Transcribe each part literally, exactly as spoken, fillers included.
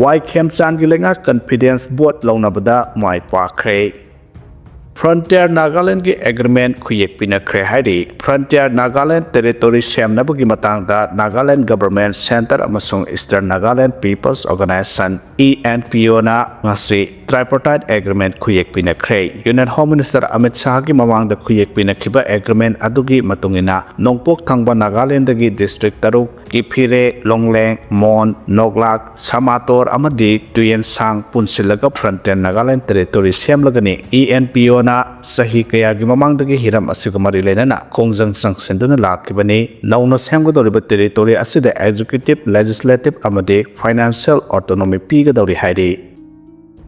ꯋꯥꯏ ꯈꯦꯝꯆꯥꯟꯒꯤ ꯂꯩꯉꯥꯛ confidence vote ꯂꯧꯅꯕꯗ ꯃꯥꯏ ꯄꯥꯛꯈ꯭ꯔꯦ꯫ Frontier Nagaland ꯒꯤ agreement ꯈꯨꯌꯦꯛ ꯄꯤꯅꯈ꯭ꯔꯦ ꯍꯥꯏꯔꯤ꯫ Frontier Nagaland territory ꯁꯦꯝꯅꯕꯒꯤ ꯃꯇꯥꯡꯗ Nagaland government, centre ꯑꯃꯁꯨꯡ Eastern Nagaland People's Organisation, E N P O ꯅ ꯉꯁꯤ tripartite agreement ꯈꯨꯌꯦꯛ ꯄꯤꯅꯈ꯭ꯔꯦ꯫ Union Home Minister Amit ꯁꯥꯍꯒꯤ ꯃꯃꯥꯡꯗ ꯈꯨꯌꯦꯛ ꯄꯤꯅꯈꯤꯕ agreement ꯑꯗꯨꯒꯤ ꯃꯇꯨꯡ ꯏꯟꯅ, ꯅꯣꯡꯄꯣꯛ ꯊꯪꯕ ꯅꯥꯒꯥꯂꯦꯟꯗꯒꯤ district ꯇꯔꯨꯛ, ꯀꯤꯐꯤꯔꯦ, ꯂꯣꯡꯂꯦꯡ, ꯃꯣꯟ, ꯅꯣꯛꯂꯥꯛ, ꯁꯃꯥꯇꯣꯔ ꯑꯃꯗꯤ ꯇꯨꯌꯦꯟꯁꯥꯡ ꯄꯨꯟꯁꯤꯜꯂꯒ Frontier Nagaland territory ꯁꯦꯝꯂꯒꯅꯤ꯫ E N P O ꯅ ꯆꯍꯤ ꯀꯌꯥꯒꯤ ꯃꯃꯥꯡꯗꯒꯤ ꯍꯤꯔꯝ ꯑꯁꯤꯒ ꯃꯔꯤ ꯂꯩꯅꯅ ꯈꯣꯡꯖꯪ ꯆꯪꯁꯤꯟꯗꯨꯅ ꯂꯥꯛꯈꯤꯕꯅꯤ꯫ ꯅꯧꯅ ꯁꯦꯝꯒꯗꯧꯔꯤꯕ territory ꯑꯁꯤꯗ executive, legislative ꯑꯃꯗꯤ financial autonomy ꯄꯤꯒꯗꯧꯔꯤ ꯍꯥꯏꯔꯤ꯫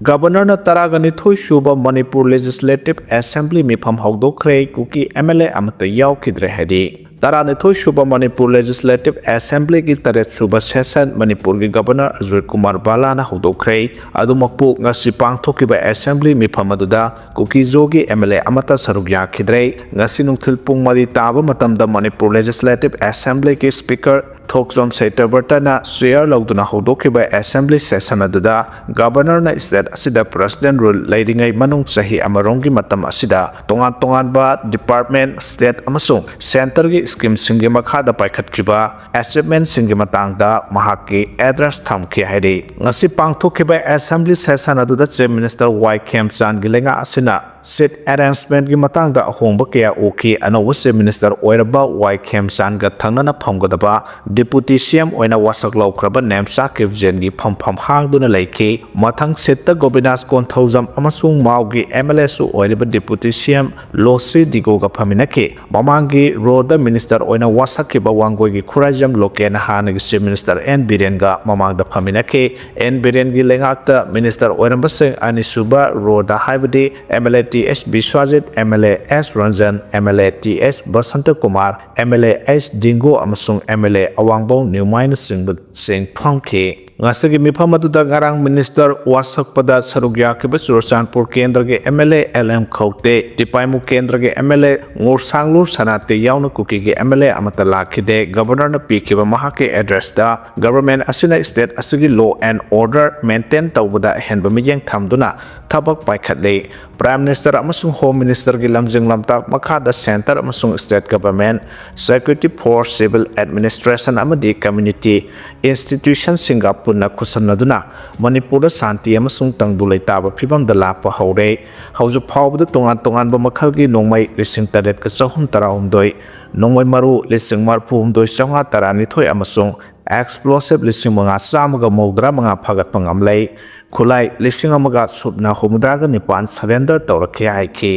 Governor ꯅ ꯇꯔꯥꯒ ꯅꯤꯊꯣꯏ ꯁꯨꯕ ꯃꯅꯤꯄꯨꯔ Legislative Assembly ꯃꯤꯐꯝ ꯍꯧꯗꯣꯛꯈ꯭ꯔꯦ꯫ ꯀꯨꯀꯤ M L A ꯑꯃꯠꯇ ꯌꯥꯎꯈꯤꯗ꯭ꯔꯦ ꯍꯥꯏꯔꯤ꯫ ꯇꯔꯥꯅꯤꯊꯣꯏ ꯁꯨꯕ ꯃꯅꯤꯄꯨꯔ Legislative Assembly ꯒꯤ ꯇꯔꯦꯠ ꯁꯨꯕ session ꯃꯅꯤꯄꯨꯔꯒꯤ Governor ꯑꯖꯣꯏ ꯀꯨꯃꯥꯔ ꯕꯂꯥꯅ ꯍꯧꯗꯣꯛꯈ꯭ꯔꯦ꯫ ꯑꯗꯨꯃꯛꯄꯨ, ꯉꯁꯤ ꯄꯥꯡꯊꯣꯛꯈꯤꯕ assembly ꯃꯤꯐꯝ ꯑꯗꯨꯗ ꯀꯨꯀꯤ-ꯖꯣꯒꯤ M L A ꯑꯃꯠꯇ ꯁꯔꯨꯛ ꯌꯥꯈꯤꯗ꯭ꯔꯦ꯫ ꯉꯁꯤ ꯅꯨꯡꯊꯤꯜ ꯄꯨꯡ ꯃꯔꯤ ꯇꯥꯕ ꯃꯇꯝꯗ ꯃꯅꯤꯄꯨꯔ Legislative Assembly ꯒꯤ Speaker ꯊꯣꯛꯆꯣꯝ ꯁꯇ꯭ꯌꯕ꯭ꯔꯇꯅ chair ꯂꯧꯗꯨꯅ ꯍꯧꯗꯣꯛꯈꯤꯕ assembly session ꯑꯗꯨꯗ Governor ꯅ state ꯑꯁꯤꯗ President rule ꯂꯩꯔꯤꯉꯩ ꯃꯅꯨꯡ ꯆꯍꯤ ꯑꯃꯔꯣꯝꯒꯤ ꯃꯇꯝ ꯑꯁꯤꯗ ꯇꯣꯉꯥꯟ ꯇꯣꯉꯥꯟꯕ department, state ꯑꯃꯁꯨꯡ centre ꯒꯤ scheme ꯁꯤꯡꯒꯤ ꯃꯈꯥꯗ ꯄꯥꯏꯈꯠꯈꯤꯕ achievement ꯁꯤꯡꯒꯤ ꯃꯇꯥꯡꯗ ꯃꯍꯥꯛꯀꯤ address ꯊꯝꯈꯤ ꯍꯥꯏꯔꯤ꯫ ꯉꯁꯤ ꯄꯥꯡꯊꯣꯛꯈꯤꯕ assembly session ꯑꯗꯨꯗ Chief Minister ꯋꯥꯏ ꯈꯦꯝꯆꯥꯟꯒꯤ ꯂꯩꯉꯥꯛ ꯑꯁꯤꯅ seat arrangement ꯀꯤ ꯃꯇꯥꯡꯗ ꯑꯍꯣꯡꯕ ꯀꯌꯥ ꯎꯈꯤ꯫ ꯑꯅꯧꯕ Chief Minister ꯑꯣꯏꯔꯕ ꯋꯥꯏ ꯈꯦꯝꯆꯥꯟꯒ ꯊꯪꯅꯅ ꯐꯝꯒꯗꯕ Deputy C M ꯑꯣꯏꯅ ꯋꯥꯁꯛ ꯂꯧꯈ꯭ꯔꯕ ꯅꯦꯝꯆꯥ ꯀꯤꯞꯖꯦꯟꯒꯤ ꯐꯝꯐꯝ ꯍꯥꯡꯗꯨꯅ ꯂꯩꯈꯤ꯫ ꯃꯊꯪ seat ꯇ ꯒꯣꯕꯤꯅꯥꯁ ꯀꯣꯟꯊꯧꯖꯝ ꯑꯃꯁꯨꯡ ꯃꯥꯎꯒꯤ M L A ꯁꯨ ꯑꯣꯏꯔꯤꯕ Deputy C M ꯂꯣꯁꯤ ꯗꯤꯒꯣꯒ ꯐꯝꯃꯤꯟꯅꯈꯤ꯫ ꯃꯃꯥꯡꯒꯤ row ꯗ Minister ꯑꯣꯏꯅ ꯋꯥꯁꯛꯈꯤꯕ ꯋꯥꯡꯒꯣꯏꯒꯤ ꯈꯨꯔꯥꯏꯖꯝ ꯂꯣꯀꯦꯟꯅ ꯍꯥꯟꯅꯒꯤ Chief Minister ꯑꯦꯟ ꯕꯤꯔꯦꯟꯒ ꯃꯃꯥꯡꯗ ꯐꯝꯃꯤꯟꯅꯈꯤ꯫ ꯑꯦꯟ ꯕꯤꯔꯦꯟꯒꯤ ꯂꯩꯉꯥꯛꯇ Minister ꯑꯣꯏꯔꯝꯕꯁꯤꯡ ꯑꯅꯤꯁꯨꯕ row ꯗ ꯍꯥꯏꯕꯗꯤ M L A T S Biswajit, M L A S Ranjan, M L A T S Basanta Kumar, M L A S Dingo ꯑꯃꯁꯨꯡ M L A ꯑꯋꯥꯡꯕꯧ ꯅ꯭ꯌꯨꯃꯥꯏꯅꯆꯤꯡꯕ ꯁꯤꯡ ꯐꯝꯈꯤ꯫ ꯉꯁꯤꯒꯤ ꯃꯤꯐꯝ ꯑꯗꯨꯗ ꯉꯔꯥꯡ ꯃꯤꯅꯤꯁꯇꯔ ꯋꯥꯁꯛꯄꯗ ꯁꯔꯨꯛ ꯌꯥꯈꯤꯕ ꯆꯨꯔꯆꯥꯟꯄꯨꯔ ꯀꯦꯟꯗ꯭ꯔꯒꯤ M L A L M ꯈꯧꯇꯦ, ꯇꯤꯄꯥꯏꯃꯨ ꯀꯦꯟꯗ꯭ꯔꯒꯤ ꯑꯦꯝ ꯑꯦꯜ ꯑꯦ ꯉꯣꯔꯁꯥꯡꯂꯨꯔ ꯁꯅꯥꯇꯦ ꯌꯥꯎꯅ ꯀꯨꯀꯤꯒꯤ ꯑꯦꯝ ꯑꯦꯜ ꯑꯦ ꯑꯃꯠꯇ ꯂꯥꯛꯈꯤꯗꯦ꯫ ꯒꯕꯔꯅꯔꯅ ꯄꯤꯈꯤꯕ ꯃꯍꯥꯛꯀꯤ ꯑꯦꯗ꯭ꯔꯦꯁꯇ ꯒꯕꯔꯃꯦꯟ ꯑꯁꯤꯅ ꯁ꯭ꯇꯦꯠ ꯑꯁꯤꯒꯤ law and order maintain ꯇꯧꯕꯗ ꯑꯍꯦꯟꯕ ꯃꯤꯠꯌꯦꯡ ꯊꯝꯗꯨꯅ ꯊꯕꯛ ꯄꯥꯏꯈꯠꯂꯤ꯫ ꯄ꯭ꯔꯥꯏꯝ ꯃꯤꯅꯤꯁꯇꯔ ꯑꯃꯁꯨꯡ ꯍꯣꯝ ꯃꯤꯅꯤꯁꯇꯔꯒꯤ ꯂꯝꯖꯤꯡ ꯂꯝꯇꯥꯛ ꯃꯈꯥꯗ ꯁꯦꯟꯇꯔ ꯑꯃꯁꯨꯡ state government, security force, civil administration ꯑꯃꯗꯤ ꯀꯝꯃ꯭ꯌꯨꯅꯤꯇꯤ ꯏꯟꯁꯇꯤꯇ꯭ꯌꯨꯁꯟꯁꯤꯡꯒ ꯄꯨꯟꯅ ꯈꯨꯠꯁꯝꯅꯗꯨꯅ ꯃꯅꯤꯄꯨꯔꯗ ꯁꯥꯟꯇꯤ ꯑꯃꯁꯨꯡ ꯇꯪꯗꯨ ꯂꯩꯇꯥꯕ ꯐꯤꯕꯝꯗ ꯂꯥꯛꯄ ꯍꯧꯔꯦ꯫ ꯍꯧꯖꯤꯛ ꯐꯥꯎꯕꯗ ꯇꯣꯉꯥꯟ ꯇꯣꯉꯥꯟꯕ ꯃꯈꯜꯒꯤ ꯅꯣꯡꯃꯩ ꯂꯤꯁꯤꯡ ꯇꯔꯦꯠꯀ ꯆꯍꯨꯝ ꯇꯔꯥꯍꯨꯝꯗꯣꯏ, ꯅꯣꯡꯃꯩ ꯃꯔꯨ ꯂꯤꯁꯤꯡ ꯃꯔꯤꯐꯨ ꯍꯨꯝꯗꯣꯏ ꯆꯥꯝꯃꯉꯥ ꯇꯔꯥꯅꯤꯊꯣꯏ ꯑꯃꯁꯨꯡ ꯑꯦꯛꯁꯄ꯭ꯂꯣꯁꯤꯚ ꯂꯤꯁꯤꯡ ꯃꯉꯥ ꯆꯥꯝꯃꯒ ꯃꯧꯗ꯭ꯔꯥ ꯃꯉꯥ ꯐꯥꯒꯠꯄ ꯉꯝꯂꯦ꯫ ꯈꯨꯠꯂꯥꯏ ꯂꯤꯁꯤꯡ ꯑꯃꯒ ꯁꯨꯞꯅ ꯍꯨꯝꯐꯨꯇꯔꯥꯒ ꯅꯤꯄꯥꯟ ꯁꯔꯦꯟꯗꯔ ꯇꯧꯔꯛꯈꯤ ꯍꯥꯏꯈꯤ꯫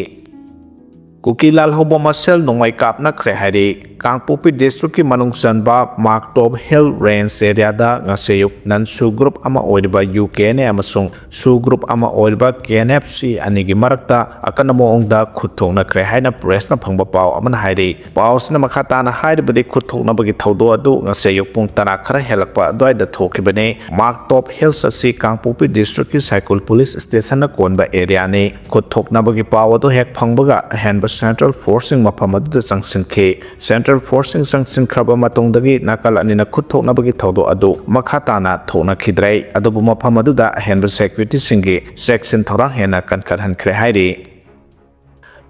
ꯀꯨꯀꯤ ꯂꯥꯜꯍꯧꯕ ꯃꯁꯦꯜ ꯅꯣꯡꯃꯩ ꯀꯥꯞꯅꯈ꯭ꯔꯦ ꯍꯥꯏꯔꯤ꯫ ꯀꯥꯡꯄꯣꯛꯄꯤ ꯗꯤꯁꯇ꯭ꯔꯤꯛꯀꯤ ꯃꯅꯨꯡ ꯆꯟꯕ ꯃꯥꯛꯇꯣꯞ ꯍꯤꯜ ꯔꯦꯟꯖ ꯑꯦꯔꯤꯌꯥꯗ ꯉꯁꯤ ꯑꯌꯨꯛ ꯅꯟ ꯁꯨ ꯒ꯭ꯔꯨꯞ ꯑꯃ ꯑꯣꯏꯔꯤꯕ ꯌꯨ ꯀꯦ ꯑꯦꯟ ꯑꯦ ꯑꯃꯁꯨꯡ ꯁꯨ ꯒ꯭ꯔꯨꯞ ꯑꯃ ꯑꯣꯏꯔꯤꯕ ꯀꯦ ꯑꯦꯟ ꯑꯦꯐ ꯁꯤ ꯑꯅꯤꯒꯤ ꯃꯔꯛꯇ ꯑꯀꯟꯕ ꯃꯑꯣꯡꯗ ꯈꯨꯠ ꯊꯣꯛꯅꯈ꯭ꯔꯦ ꯍꯥꯏꯅ ꯄ꯭ꯔꯦꯁꯅ ꯐꯪꯕ ꯄꯥꯎ ꯑꯃꯅ ꯍꯥꯏꯔꯤ꯫ ꯄꯥꯎꯁꯤꯅ ꯃꯈꯥ ꯇꯥꯅ ꯍꯥꯏꯔꯤꯕꯗꯤ, ꯈꯨꯠ ꯊꯣꯛꯅꯕꯒꯤ ꯊꯧꯗꯣꯛ ꯑꯗꯨ ꯉꯁꯤ ꯑꯌꯨꯛ ꯄꯨꯡ ꯇꯔꯥ ꯈꯔ ꯍꯦꯜꯂꯛꯄ ꯑꯗꯨꯋꯥꯏꯗ ꯊꯣꯛꯈꯤꯕꯅꯤ꯫ ꯃꯥꯛꯇꯣꯞ ꯍꯤꯜꯁ ꯑꯁꯤ ꯀꯥꯡꯄꯣꯛꯄꯤ ꯗꯤꯁꯇ꯭ꯔꯤꯛꯀꯤ ꯁꯥꯏꯀꯨꯜ ꯄꯨꯂꯤꯁ ꯁ꯭ꯇꯦꯁꯟꯅ ꯀꯣꯟꯕ ꯑꯦꯔꯤꯌꯥꯅꯤ꯫ ꯈꯨꯠ ꯊꯣꯛꯅꯕꯒꯤ ꯄꯥꯎ ꯑꯗꯨ ꯍꯦꯛ ꯐꯪꯕꯒ ꯑꯍꯦꯟꯕ ꯁꯦꯟꯇ꯭ꯔꯦꯜ ꯐꯣꯔꯁꯁꯤꯡ ꯃꯐꯝ ꯑꯗꯨꯗ ꯆꯪꯁꯤꯟꯈꯤ꯫ ꯁꯦꯟꯇ꯭ꯔꯦꯜ ꯐꯣꯔꯁꯁꯤꯡ ꯆꯪꯁꯤꯟꯈ꯭ꯔꯕ ꯃꯇꯨꯡꯗꯒꯤ ꯅꯥꯀꯜ ꯑꯅꯤꯅ ꯈꯨꯠ ꯊꯣꯛꯅꯕꯒꯤ ꯊꯧꯗꯣꯛ ꯑꯗꯨ ꯃꯈꯥ ꯇꯥꯅ ꯊꯣꯛꯅꯈꯤꯗ꯭ꯔꯦ꯫ ꯑꯗꯨꯕꯨ ꯃꯐꯝ ꯑꯗꯨꯗ ꯑꯍꯦꯟꯕ ꯁꯦꯀ꯭ꯌꯨꯔꯤꯇꯤꯁꯤꯡꯒꯤ ꯆꯦꯛꯁꯤꯟ ꯊꯧꯔꯥꯡ ꯍꯦꯟꯅ ꯀꯟꯈꯠꯍꯟꯈ꯭ꯔꯦ ꯍꯥꯏꯔꯤ꯫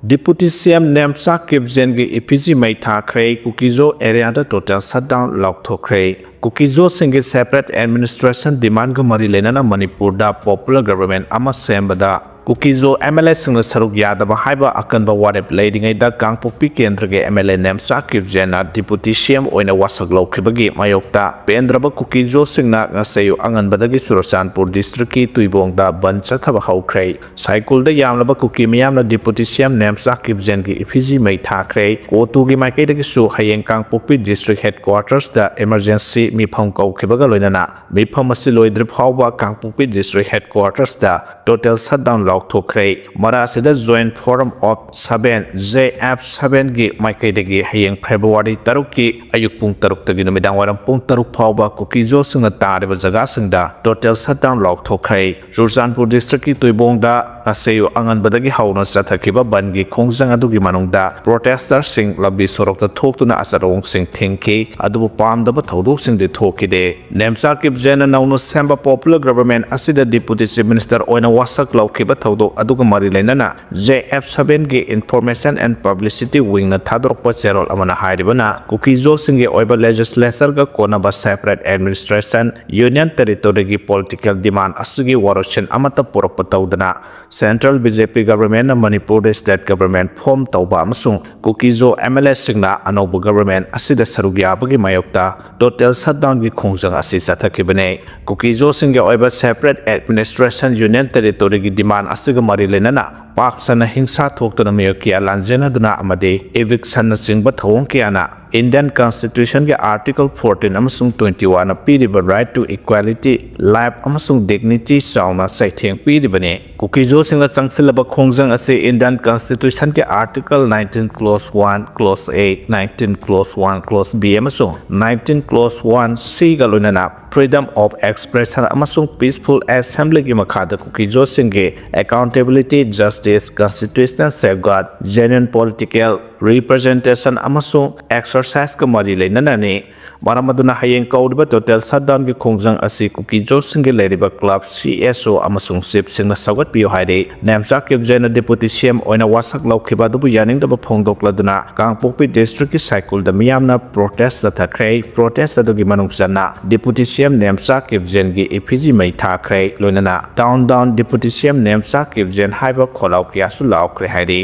ꯗꯤꯄꯨꯇꯤ ꯁꯤ ꯑꯦꯝ ꯅꯦꯝꯆꯥ ꯀꯤꯞꯖꯦꯟꯒꯤ ꯏꯐꯤꯖꯤ ꯃꯩ ꯊꯥꯈ꯭ꯔꯦ꯫ ꯀꯨꯀꯤꯖꯣ ꯑꯦꯔꯤꯌꯥꯗ ꯇꯣꯇꯦꯜ ꯁꯠꯗꯥꯎꯟ ꯂꯥꯎꯊꯣꯛꯈ꯭ꯔꯦ꯫ ꯀꯨꯀꯤꯖꯣꯁꯤꯡꯒꯤ ꯁꯦꯄꯔꯦꯠ ꯑꯦꯗꯃꯤꯅꯤꯁꯇ꯭ꯔꯦꯁꯟ ꯗꯤꯃꯥꯟꯒ ꯃꯔꯤ ꯂꯩꯅꯅ ꯃꯅꯤꯄꯨꯔꯗ ꯄꯣꯄꯨꯂꯔ ꯒꯕꯔꯃꯦꯟ ꯑꯃ ꯁꯦꯝꯕꯗ ꯀꯨꯀꯤꯖꯣ ꯑꯦꯝ ꯑꯦꯜ ꯑꯦꯁꯤꯡꯅ ꯁꯔꯨꯛ ꯌꯥꯗꯕ ꯍꯥꯏꯕ ꯑꯀꯟꯕ ꯋꯥꯔꯦꯞ ꯂꯩꯔꯤꯉꯩꯗ, ꯀꯥꯡꯄꯣꯛꯄꯤ ꯀꯦꯟꯗ꯭ꯔꯒꯤ ꯑꯦꯝ ꯑꯦꯜ ꯑꯦ ꯅꯦꯝꯆꯥ ꯀꯤꯞꯖꯦꯟꯅ ꯗꯤꯄꯨꯇꯤ ꯁꯤ ꯑꯦꯝ ꯑꯣꯏꯅ ꯋꯥꯁꯛ ꯂꯧꯈꯤꯕꯒꯤ ꯃꯥꯌꯣꯛꯇ ꯄꯦꯟꯗ꯭ꯔꯕ ꯀꯨꯀꯤꯖꯣꯁꯤꯡꯅ ꯉꯁꯤ ꯑꯌꯨꯛ ꯑꯉꯟꯕꯗꯒꯤ ꯆꯨꯔꯆꯥꯟꯄꯨꯔ ꯗꯤꯁꯇ꯭ꯔꯤꯛꯀꯤ ꯇꯨꯏꯕꯣꯡꯗ ꯕꯟ ꯆꯠꯊꯕ ꯍꯧꯈ꯭ꯔꯦ꯫ ꯁꯥꯏꯀꯨꯜꯗ ꯌꯥꯝꯂꯕ ꯀꯨꯀꯤ ꯃꯤꯌꯥꯝꯅ ꯗꯤꯄꯨꯇꯤ ꯁꯤ ꯑꯦꯝ ꯅꯦꯝꯆꯥ ꯀꯤꯞꯖꯦꯟꯒꯤ ꯏꯐꯤꯖꯤ ꯃꯩ ꯊꯥꯈ꯭ꯔꯦ꯫ ꯀꯣꯇꯨꯒꯤ ꯃꯥꯏꯀꯩꯗꯒꯤꯁꯨ ꯍꯌꯦꯡ ꯀꯥꯡꯄꯣꯛꯄꯤ ꯗꯤꯁꯇ꯭ꯔꯤꯛ ꯍꯦꯗꯀ꯭ꯋꯥꯇꯔꯁꯇ ꯏꯃꯔꯖꯦꯟꯁꯤ ꯃꯤꯐꯝ ꯀꯧꯈꯤꯕꯒ ꯂꯣꯏꯅꯅ ꯃꯤꯐꯝ ꯑꯁꯤ ꯂꯣꯏꯗ꯭ꯔꯤ ꯐꯥꯎꯕ ꯀꯥꯡꯄꯣꯛꯄꯤ ꯗꯤꯁꯇ꯭ꯔꯤꯛ ꯍꯦꯗꯀ꯭ꯋꯥꯇꯔꯁꯇ ꯇꯣꯇꯦꯜ ꯁꯠꯗꯥꯎꯟ ꯂꯥꯎꯊꯣꯛꯈ꯭ꯔꯦ꯫ ꯃꯔꯛ ꯑꯁꯤꯗ Joint Forum of Seven, J F seven ꯒꯤ ꯃꯥꯏꯀꯩꯗꯒꯤ ꯍꯌꯦꯡ February ꯇꯔꯨꯛꯀꯤ ꯑꯌꯨꯛ ꯄꯨꯡ ꯇꯔꯨꯛꯇꯒꯤ ꯅꯨꯃꯤꯗꯥꯡ ꯋꯥꯏꯔꯝ ꯄꯨꯡ ꯇꯔꯨꯛ ꯐꯥꯎꯕ ꯀꯨꯀꯤꯖꯣꯁꯤꯡꯅ ꯇꯥꯔꯤꯕ ꯖꯒꯥꯁꯤꯡꯗ total shutdown ꯂꯥꯎꯊꯣꯛꯈ꯭ꯔꯦ꯫ ꯆꯨꯔꯆꯥꯟꯄꯨꯔ district ꯀꯤ ꯇꯨꯏꯕꯣꯡꯗ ꯉꯁꯤ ꯑꯌꯨꯛ ꯑꯉꯟꯕꯗꯒꯤ ꯍꯧꯅ ꯆꯠꯊꯈꯤꯕ ꯕꯟꯒꯤ ꯈꯣꯡꯖꯪ ꯑꯗꯨꯒꯤ ꯃꯅꯨꯡꯗ protester ꯁꯤꯡ ꯂꯝꯕꯤ ꯁꯣꯔꯣꯛꯇ ꯊꯣꯛꯇꯨꯅ ꯑꯆꯠ ꯑꯋꯣꯡꯁꯤꯡ ꯊꯤꯡꯈꯤ, ꯑꯗꯨꯕꯨ ꯄꯥꯝꯗꯕ ꯊꯧꯗꯣꯛꯁꯤꯡꯗꯤ ꯊꯣꯛꯈꯤꯗꯦ꯫ ꯅꯦꯝꯆꯥ ꯀꯤꯞꯖꯦꯟꯅ ꯅꯧꯅ ꯁꯦꯝꯕ popular government ꯑꯁꯤꯗ Deputy Chief Minister ꯑꯣꯏꯅ ꯋꯥꯁꯛ ꯂꯧꯈꯤꯕ ꯊꯧꯗꯣꯛ ꯑꯗꯨꯒ ꯃꯔꯤ ꯂꯩꯅꯅ J F seven ꯒꯤ Information and Publicity Wing ꯅ ꯊꯥꯗꯣꯔꯛꯄ ꯆꯦꯔꯣꯜ ꯑꯃꯅ ꯍꯥꯏꯔꯤꯕꯅ, ꯀꯨꯀꯤꯖꯣꯁꯤꯡꯒꯤ ꯑꯣꯏꯕ legislature ꯒ ꯀꯣꯟꯅꯕ separate administration, Union Territory ꯒꯤ political demand ꯑꯁꯤꯒꯤ ꯋꯥꯔꯣꯏꯁꯤꯟ ꯑꯃꯠꯇ ꯄꯨꯔꯛꯄ ꯇꯧꯗꯅ, Central B J P government ꯅ ꯃꯅꯤꯄꯨꯔꯗ state government form ꯇꯧꯕ ꯑꯃꯁꯨꯡ ꯀꯨꯀꯤꯖꯣ M L A ꯁꯤꯡꯅ ꯑꯅꯧꯕ government ꯑꯁꯤꯗ ꯁꯔꯨꯛ ꯌꯥꯕꯒꯤ ꯃꯥꯌꯣꯛꯇ total shutdown ꯒꯤ ꯈꯣꯡꯖꯪ ꯑꯁꯤ ꯆꯠꯊꯈꯤꯕꯅꯤ꯫ ꯀꯨꯀꯤꯖꯣꯁꯤꯡꯒꯤ ꯑꯣꯏꯕ separate administration, Union Territory ꯒꯤ demand ꯑꯁꯤꯒ ꯃꯔꯤ ꯂꯩꯅꯅ ꯄꯥꯛ ꯁꯟꯅ ꯍꯤꯡꯁꯥ ꯊꯣꯛꯇꯨꯅ ꯃꯤꯑꯣꯏ ꯀꯌꯥ ꯂꯥꯟꯖꯦꯟꯅꯗꯨꯅ ꯑꯃꯗꯤ eviction ꯅꯆꯤꯡꯕ ꯊꯧꯑꯣꯡ ꯀꯌꯥꯅ Indian Constitution ꯒꯤ Article fourteen ꯑꯃꯁꯨꯡ twenty one ꯅ ꯄꯤꯔꯤꯕ right to equality, life ꯑꯃꯁꯨꯡ dignity ꯆꯥꯎꯅ ꯆꯩꯊꯦꯡ ꯄꯤꯔꯤꯕꯅꯤ꯫ ꯀꯨꯀꯤꯖꯣꯁꯤꯡꯅ ꯆꯪꯁꯤꯜꯂꯕ ꯈꯣꯡꯖꯪ ꯑꯁꯤ Indian Constitution ꯒꯤ Article nineteen clause one, clause A, nineteen clause one, clause B ꯑꯃꯁꯨꯡ nineteen clause one C ꯒ ꯂꯣꯏꯅꯅ freedom of expression ꯑꯃꯁꯨꯡ peaceful assembly ꯒꯤ ꯃꯈꯥꯗ ꯀꯨꯀꯤꯖꯣꯁꯤꯡꯒꯤ accountability, justice, constitutional safeguard, genuine political representation ꯑꯃꯁꯨꯡ exercise ꯀ ꯃꯔꯤ ꯂꯩꯅꯅꯅꯤ꯫ ꯃꯔꯝ ꯑꯗꯨꯅ ꯍꯌꯦꯡ ꯀꯧꯔꯤꯕ total shutdown ꯒꯤ ꯈꯣꯡꯖꯪ ꯑꯁꯤ ꯀꯨꯀꯤꯖꯣꯁꯤꯡꯒꯤ ꯂꯩꯔꯤꯕ club, C S O ꯑꯃꯁꯨꯡ chief ꯁꯤꯡꯅ ꯁꯧꯒꯠꯄꯤꯌꯨ ꯍꯥꯏꯔꯤ꯫ ꯅꯦꯝꯆꯥ ꯀꯤꯞꯖꯦꯟꯅ Deputy C M ꯑꯣꯏꯅ ꯋꯥꯁꯛ ꯂꯧꯈꯤꯕ ꯑꯗꯨꯕꯨ ꯌꯥꯅꯤꯡꯗꯕ ꯐꯣꯡꯗꯣꯛꯂꯗꯨꯅ ꯀꯥꯡꯄꯣꯛꯄꯤ district ꯀꯤ ꯁꯥꯏꯀꯨꯜꯗ ꯃꯤꯌꯥꯝꯅ protest ꯆꯠꯊꯈ꯭ꯔꯦ꯫ Protest ꯑꯗꯨꯒꯤ ꯃꯅꯨꯡ ꯆꯟꯅ Deputy C M Nemcha ꯀꯤꯞꯖꯦꯟꯒꯤ effigy ꯃꯩ ꯊꯥꯈ꯭ꯔꯦ꯫ ꯂꯣꯏꯅꯅ Down Down Deputy C M Nemcha ꯀꯤꯞꯖꯦꯟ ꯍꯥꯏꯕ ꯈꯣꯜꯂꯥꯎ ꯀꯌꯥꯁꯨ ꯂꯥꯎꯈ꯭ꯔꯦ ꯍꯥꯏꯔꯤ꯫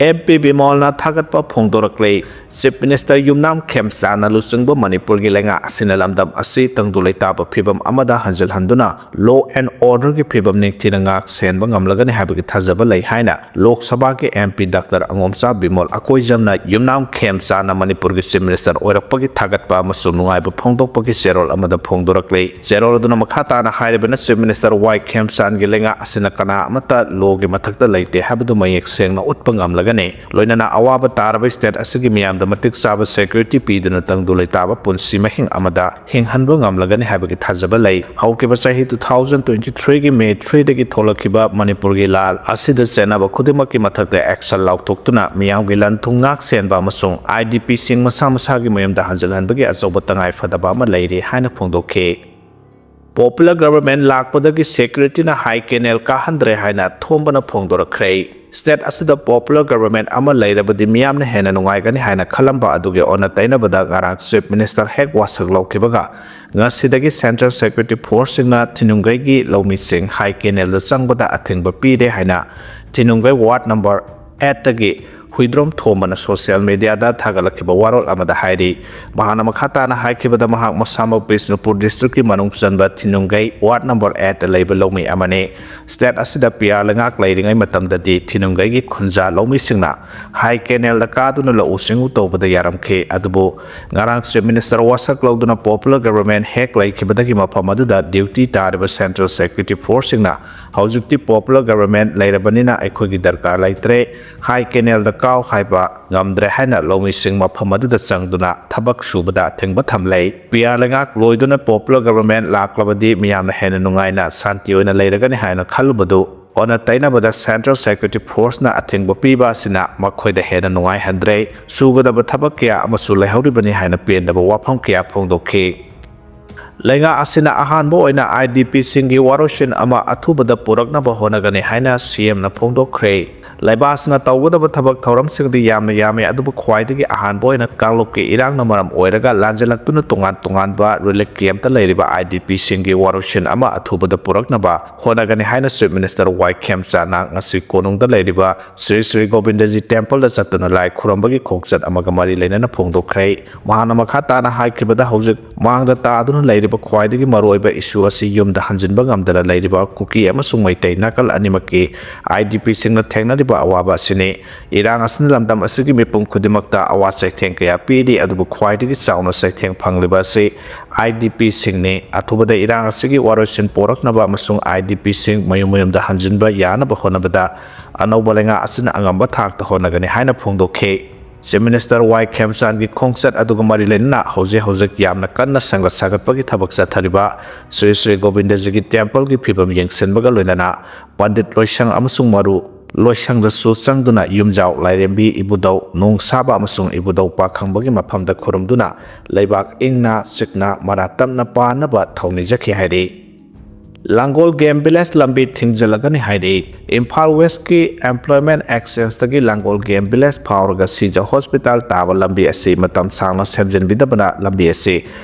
ꯑꯦꯝ ꯄꯤ ꯕꯤꯃꯣꯜꯅ ꯊꯥꯒꯠꯄ ꯐꯣꯡꯗꯣꯔꯛꯂꯤ꯫ ꯆꯤꯐ ꯃꯤꯅꯤꯁꯇꯔ ꯌꯨꯝꯅꯥꯝ ꯈꯦꯝꯆꯥꯟꯅ ꯂꯨꯆꯤꯡꯕ ꯃꯅꯤꯄꯨꯔꯒꯤ ꯂꯩꯉꯥꯛ ꯑꯁꯤꯅ ꯂꯝꯗꯝ ꯑꯁꯤ ꯇꯪꯗꯨ ꯂꯩꯇꯥꯕ ꯐꯤꯕꯝ ꯑꯃꯗ ꯍꯟꯖꯤꯜꯍꯟꯗꯨꯅ law and orderꯒꯤ ꯐꯤꯕꯝ ꯅꯤꯡꯊꯤꯅ ꯉꯥꯛ ꯁꯦꯟꯕ ꯉꯝꯂꯒꯅꯤ ꯍꯥꯏꯕꯒꯤ ꯊꯥꯖꯕ ꯂꯩ ꯍꯥꯏꯅ ꯂꯣꯛ ꯁꯚꯥꯒꯤ ꯑꯦꯝ ꯄꯤ ꯗꯥꯛꯇꯔ ꯑꯉꯣꯝꯆꯥ ꯕꯤꯃꯣꯜ ꯑꯀꯣꯏꯖꯝꯅ ꯌꯨꯝꯅꯥꯝ ꯈꯦꯝꯆꯥꯟꯅ ꯃꯅꯤꯄꯨꯔꯒꯤ ꯆꯤꯐ ꯃꯤꯅꯤꯁꯇꯔ ꯑꯣꯏꯔꯛꯄꯒꯤ ꯊꯥꯒꯠꯄ ꯑꯃꯁꯨꯡ ꯅꯨꯡꯉꯥꯏꯕ ꯐꯣꯡꯗꯣꯛꯄꯒꯤ ꯆꯦꯔꯣꯜ ꯑꯃꯗ ꯐꯣꯡꯗꯣꯔꯛꯂꯤ꯫ ꯆꯦꯔꯣꯜ ꯑꯗꯨꯅ ꯃꯈꯥ ꯇꯥꯅ ꯍꯥꯏꯔꯤꯕꯅ, ꯆꯤꯐ ꯃꯤꯅꯤꯁꯇꯔ ꯋꯥꯏ ꯈꯦꯝꯆꯥꯟꯒꯤ ꯂꯩꯉꯥꯛ ꯑꯁꯤꯅ ꯀꯅꯥ ꯑꯃꯠꯇ lawꯒꯤ ꯃꯊꯛꯇ ꯂꯩꯇꯦ ꯍꯥꯏꯕꯗꯨ ꯃꯌꯦꯛ ꯁꯦꯡꯅ ꯎꯠꯄ ꯉꯝꯂꯒꯅꯤ꯫ ꯂꯣꯏꯅꯅ ꯑꯋꯥꯕ ꯇꯥꯔꯕ state ꯑꯁꯤꯒꯤ ꯃꯤꯌꯥꯝꯗ ꯃꯇꯤꯛ ꯆꯥꯕ security ꯄꯤꯗꯨꯅ ꯇꯪꯗꯨ ꯂꯩꯇꯥꯕ ꯄꯨꯟꯁꯤ ꯃꯍꯤꯡ ꯑꯃꯗ ꯍꯤꯡꯍꯟꯕ ꯉꯝꯂꯒꯅꯤ ꯍꯥꯏꯕꯒꯤ ꯊꯥꯖꯕ ꯂꯩ꯫ ꯍꯧꯈꯤꯕ ꯆꯍꯤ two thousand twenty threeꯒꯤ May threeꯗꯒꯤ ꯊꯣꯛꯂꯛꯈꯤꯕ ꯃꯅꯤꯄꯨꯔꯒꯤ ꯂꯥꯜ ꯑꯁꯤꯗ ꯆꯦꯟꯅꯕ ꯈꯨꯗꯤꯡꯃꯛꯀꯤ ꯃꯊꯛꯇ action ꯂꯥꯎꯊꯣꯛꯇꯨꯅ ꯃꯤꯌꯥꯝꯒꯤ ꯂꯟ ꯊꯨꯝ ꯉꯥꯛ ꯁꯦꯟꯕ ꯑꯃꯁꯨꯡ IDPꯁꯤꯡ ꯃꯁꯥ ꯃꯁꯥꯒꯤ ꯃꯌꯨꯝꯗ ꯍꯟꯖꯤꯜꯍꯟꯕꯒꯤ ꯑꯆꯧꯕ ꯇꯉꯥꯏꯐꯗꯕ ꯑꯃ ꯂꯩꯔꯤ ꯍꯥꯏꯅ ꯐꯣꯡꯗꯣꯛꯈꯤ꯫ Popular government ꯂꯥꯛꯄꯗꯒꯤ securityꯅ high canal ꯀꯥꯍꯟꯗ꯭ꯔꯦ ꯍꯥꯏꯅ ꯊꯣꯝꯕꯅ ꯐꯣꯡꯗꯣꯔꯛꯈ꯭ꯔꯦ꯫ State ꯑꯁꯤꯗ popular government ꯑꯃ ꯂꯩꯔꯕꯗꯤ ꯃꯤꯌꯥꯝꯅ ꯍꯦꯟꯅ ꯅꯨꯡꯉꯥꯏꯒꯅꯤ ꯍꯥꯏꯅ ꯈꯜꯂꯝꯕ ꯑꯗꯨꯒꯤ ꯑꯣꯟꯅ ꯇꯩꯅꯕꯗ ꯉꯔꯥꯡ Chief Minister ꯍꯦꯛ ꯋꯥꯁꯛ ꯂꯧꯈꯤꯕꯒ ꯉꯁꯤꯗꯒꯤ Central Security Forceꯁꯤꯡꯅ ꯊꯤꯅꯨꯡꯒꯩꯒꯤ ꯂꯧꯃꯤꯁꯤꯡ high canalꯗ ꯆꯪꯕꯗ ꯑꯊꯤꯡꯕ ꯄꯤꯔꯦ ꯍꯥꯏꯅ ꯊꯤꯅꯨꯡꯒꯩ ward number eightꯇꯒꯤ ꯍꯨꯏꯗ꯭ꯔꯣꯝ ꯊꯣꯝꯕꯅ social mediaꯗ ꯊꯥꯒꯠꯂꯛꯈꯤꯕ ꯋꯥꯔꯣꯜ ꯑꯃꯗ ꯍꯥꯏꯔꯤ꯫ ꯃꯍꯥꯛꯅ ꯃꯈꯥ ꯇꯥꯅ ꯍꯥꯏꯈꯤꯕꯗ, ꯃꯍꯥꯛ ꯃꯁꯥꯃꯛ ꯕꯤꯁꯅꯨꯄꯨꯔ districtꯀꯤ ꯃꯅꯨꯡ ꯆꯟꯕ ꯊꯤꯅꯨꯡꯒꯩ ward number eightꯇ ꯂꯩꯕ ꯂꯧꯃꯤ ꯑꯃꯅꯤ꯫ State ꯑꯁꯤꯗ PR ꯂꯩꯉꯥꯛ ꯂꯩꯔꯤꯉꯩ ꯃꯇꯝꯗꯗꯤ ꯊꯤꯅꯨꯡꯒꯩꯒꯤ ꯈꯨꯟꯖꯥ ꯂꯧꯃꯤꯁꯤꯡꯅ high canalꯗ ꯀꯥꯗꯨꯅ ꯂꯧꯎ ꯁꯤꯡꯎ ꯇꯧꯕꯗ ꯌꯥꯔꯝꯈꯤ꯫ ꯑꯗꯨꯕꯨ ꯉꯔꯥꯡ Chief Minister ꯋꯥꯁꯛ ꯂꯧꯗꯨꯅ popular government ꯍꯦꯛ ꯂꯩꯈꯤꯕꯗꯒꯤ ꯃꯐꯝ ꯑꯗꯨꯗ duty ꯇꯥꯔꯤꯕ Central Security Forceꯁꯤꯡꯅ ꯍꯧꯖꯤꯛꯇꯤ popular government ꯂꯩꯔꯕꯅꯤꯅ ꯑꯩꯈꯣꯏꯒꯤ ꯗꯔꯀꯥꯔ ꯂꯩꯇ꯭ꯔꯦ, high canalꯗ ꯀꯥꯎ ꯍꯥꯏꯕ ꯉꯝꯗ꯭ꯔꯦ ꯍꯥꯏꯅ ꯂꯧꯃꯤꯁꯤꯡ ꯃꯐꯝ ꯑꯗꯨꯗ ꯆꯪꯗꯨꯅ ꯊꯕꯛ ꯁꯨꯕꯗ ꯑꯊꯤꯡꯕ ꯊꯝꯂꯦ꯫ PR ꯂꯩꯉꯥꯛ ꯂꯣꯏꯗꯨꯅ popular government ꯂꯥꯛꯂꯕꯗꯤ ꯃꯤꯌꯥꯝꯅ ꯍꯦꯟꯅ ꯅꯨꯡꯉꯥꯏꯅ ꯁꯥꯟꯇꯤ ꯑꯣꯏꯅ ꯂꯩꯔꯒꯅꯤ ꯍꯥꯏꯅ ꯈꯜꯂꯨꯕꯗꯨ ꯑꯣꯟꯅ ꯇꯩꯅꯕꯗ Central Security Forceꯅ ꯑꯊꯤꯡꯕ ꯄꯤꯕ ꯑꯁꯤꯅ ꯃꯈꯣꯏꯗ ꯍꯦꯟꯅ ꯅꯨꯡꯉꯥꯏꯍꯟꯗ꯭ꯔꯦ꯫ ꯁꯨꯒꯗꯕ ꯊꯕꯛ ꯀꯌꯥ ꯑꯃꯁꯨ ꯂꯩꯍꯧꯔꯤꯕꯅꯤ ꯍꯥꯏꯅ ꯄꯦꯟꯗꯕ ꯋꯥꯐꯝ ꯀꯌꯥ ꯐꯣꯡꯗꯣꯛꯈꯤ꯫ ꯂꯩꯉꯥꯛ ꯑꯁꯤꯅ ꯑꯍꯥꯟꯕ ꯑꯣꯏꯅ IDPꯁꯤꯡꯒꯤ ꯋꯥꯔꯣꯏꯁꯤꯟ ꯑꯃ ꯑꯊꯨꯕꯗ ꯄꯨꯔꯛꯅꯕ ꯍꯣꯠꯅꯒꯅꯤ ꯍꯥꯏꯅ CMꯅ ꯐꯣꯡꯗꯣꯛꯈ꯭ꯔꯦ꯫ ꯂꯩꯕꯥꯛ ꯑꯁꯤꯅ ꯇꯧꯒꯗꯕ ꯊꯕꯛ ꯊꯧꯔꯝꯁꯤꯡꯗꯤ ꯌꯥꯝꯅ ꯌꯥꯝꯃꯤ, ꯑꯗꯨꯕꯨ ꯈ꯭ꯋꯥꯏꯗꯒꯤ ꯑꯍꯥꯟꯕ ꯑꯣꯏꯅ ꯀꯥꯡꯂꯨꯞꯀꯤ ꯏꯔꯥꯡꯅ ꯃꯔꯝ ꯑꯣꯏꯔꯒ ꯂꯥꯟꯖꯦꯜꯂꯛꯇꯨꯅ ꯇꯣꯉꯥꯟ ꯇꯣꯉꯥꯟꯕ ꯔꯤꯂꯤꯐ ꯀꯦꯝꯞꯇ ꯂꯩꯔꯤꯕ IDPꯁꯤꯡꯒꯤ ꯋꯥꯔꯣꯏꯁꯤꯟ ꯑꯃ ꯑꯊꯨꯕꯗ ꯄꯨꯔꯛꯅꯕ ꯍꯣꯠꯅꯒꯅꯤ ꯍꯥꯏꯅ Chief Minister ꯋꯥꯏ ꯈꯦꯝꯆꯥꯟꯅ ꯉꯁꯤ ꯀꯣꯅꯨꯡꯗ ꯂꯩꯔꯤꯕ ꯁ꯭ꯔꯤ ꯁ꯭ꯔꯤ ꯒꯣꯕꯤꯟꯗꯖꯤ ꯇꯦꯝꯄꯜꯗ ꯆꯠꯇꯨꯅ ꯂꯥꯏ ꯈꯨꯔꯨꯝꯕꯒꯤ ꯈꯣꯡꯆꯠ ꯑꯃꯒ ꯃꯔꯤ ꯂꯩꯅꯅ ꯐꯣꯡꯗꯣꯛꯈ꯭ꯔꯦ꯫ ꯃꯍꯥꯛꯅ ꯃꯈꯥ ꯇꯥꯅ ꯍꯥꯏꯈꯤꯕꯗ, ꯍꯧꯖꯤꯛ ꯃꯥꯡꯗ ꯇꯥꯗꯨꯅ ꯂꯩꯔꯤꯕ ꯈ꯭ꯋꯥꯏꯗꯒꯤ ꯃꯔꯨꯑꯣꯏꯕ ꯏꯁꯨ ꯑꯁꯤ ꯌꯨꯝꯗ ꯍꯟꯖꯤꯟꯕ ꯉꯝꯗꯅ ꯂꯩꯔꯤꯕ ꯀꯨꯀꯤ ꯑꯃꯁꯨꯡ ꯃꯩꯇꯩ ꯅꯥꯀꯜ ꯑꯅꯤꯃꯛꯀꯤ IDPꯁꯤꯡꯅ ꯊꯦꯡꯅꯔꯤꯕ ꯑꯋꯥꯕ ꯑꯁꯤꯅꯤ꯫ ꯏꯔꯥꯡ ꯑꯁꯤꯅ ꯂꯝꯗꯝ ꯑꯁꯤꯒꯤ ꯃꯤꯄꯨꯝ ꯈꯨꯗꯤꯡꯃꯛꯇ ꯑꯋꯥ ꯆꯩꯊꯦꯡ ꯀꯌꯥ ꯄꯤꯔꯤ, ꯑꯗꯨꯕꯨ ꯈ꯭ꯋꯥꯏꯗꯒꯤ ꯆꯥꯎꯅ ꯆꯩꯊꯦꯡ ꯐꯪꯂꯤꯕ ꯑꯁꯤ IDPꯁꯤꯡꯅꯤ꯫ ꯑꯊꯨꯕꯗ ꯏꯔꯥꯡ ꯑꯁꯤꯒꯤ ꯋꯥꯔꯣꯏꯁꯤꯟ ꯄꯣꯔꯛꯅꯕ ꯑꯃꯁꯨꯡ IDPꯁꯤꯡ ꯃꯌꯨꯝ ꯃꯌꯨꯝꯗ ꯍꯟꯖꯤꯟꯕ ꯌꯥꯅꯕ ꯍꯣꯠꯅꯕꯗ ꯑꯅꯧꯕ ꯂꯩꯉꯥꯛ ꯑꯁꯤꯅ ꯑꯉꯝꯕ ꯊꯥꯛꯇ ꯍꯣꯠꯅꯒꯅꯤ ꯍꯥꯏꯅ ꯐꯣꯡꯗꯣꯛꯈꯤ꯫ Chief Minister ꯋꯥꯏ ꯈꯦꯝꯆꯥꯟꯒꯤ ꯈꯣꯡꯆꯠ ꯑꯗꯨꯒ ꯃꯔꯤ ꯂꯩꯅꯅ ꯍꯧꯖꯤꯛ ꯍꯧꯖꯤꯛ ꯌꯥꯝꯅ ꯀꯟꯅ ꯁꯦꯝꯒꯠ ꯁꯥꯒꯠꯄꯒꯤ ꯊꯕꯛ ꯆꯠꯊꯔꯤꯕ ꯁ꯭ꯔꯤ ꯁ꯭ꯔꯤ ꯒꯣꯕꯤꯟꯗꯖꯤꯒꯤ ꯇꯦꯝꯄꯜꯒꯤ ꯐꯤꯕꯝ ꯌꯦꯡꯁꯤꯟꯕꯒ ꯂꯣꯏꯅꯅ ꯄꯟꯗꯤꯠ ꯂꯣꯏꯁꯪ ꯑꯃꯁꯨꯡ ꯃꯔꯨ ꯂꯣꯏꯁꯪꯗꯁꯨ ꯆꯪꯗꯨꯅ ꯌꯨꯝꯖꯥꯎ ꯂꯥꯏꯔꯦꯝꯕꯤ ꯏꯕꯨꯙꯧ ꯅꯣꯡꯁꯥꯕ ꯑꯃꯁꯨꯡ ꯏꯕꯨꯙꯧ ꯄꯥꯈꯪꯕꯒꯤ ꯃꯐꯝꯗ ꯈꯨꯔꯨꯝꯗꯨꯅ ꯂꯩꯕꯥꯛ ꯏꯪꯅ ꯆꯤꯛꯅ ꯃꯔꯥ ꯇꯞꯅ ꯄꯥꯟꯅꯕ ꯊꯧꯅꯤꯖꯈꯤ ꯍꯥꯏꯔꯤ꯫ ꯂꯥꯡꯒꯣꯜ ꯒꯦꯝ ꯚꯤꯂꯦꯖ ꯂꯝꯕꯤ ꯊꯤꯡꯖꯤꯜꯂꯒꯅꯤ ꯍꯥꯏꯔꯤ꯫ ꯏꯝꯐꯥꯜ ꯋꯦꯁꯀꯤ Employment Exchangeꯇꯒꯤ ꯂꯥꯡꯒꯣꯜ ꯒꯦꯝ ꯚꯤꯂꯦꯖ ꯐꯥꯎꯔꯒ ꯁꯤꯖ ꯍꯣꯁꯄꯤꯇꯥꯜ ꯇꯥꯕ ꯂꯝꯕꯤ ꯑꯁꯤ ꯃꯇꯝ ꯁꯥꯡꯅ ꯁꯦꯝꯖꯤꯟꯕꯤꯗꯕꯅ ꯂꯝꯕꯤ ꯑꯁꯤ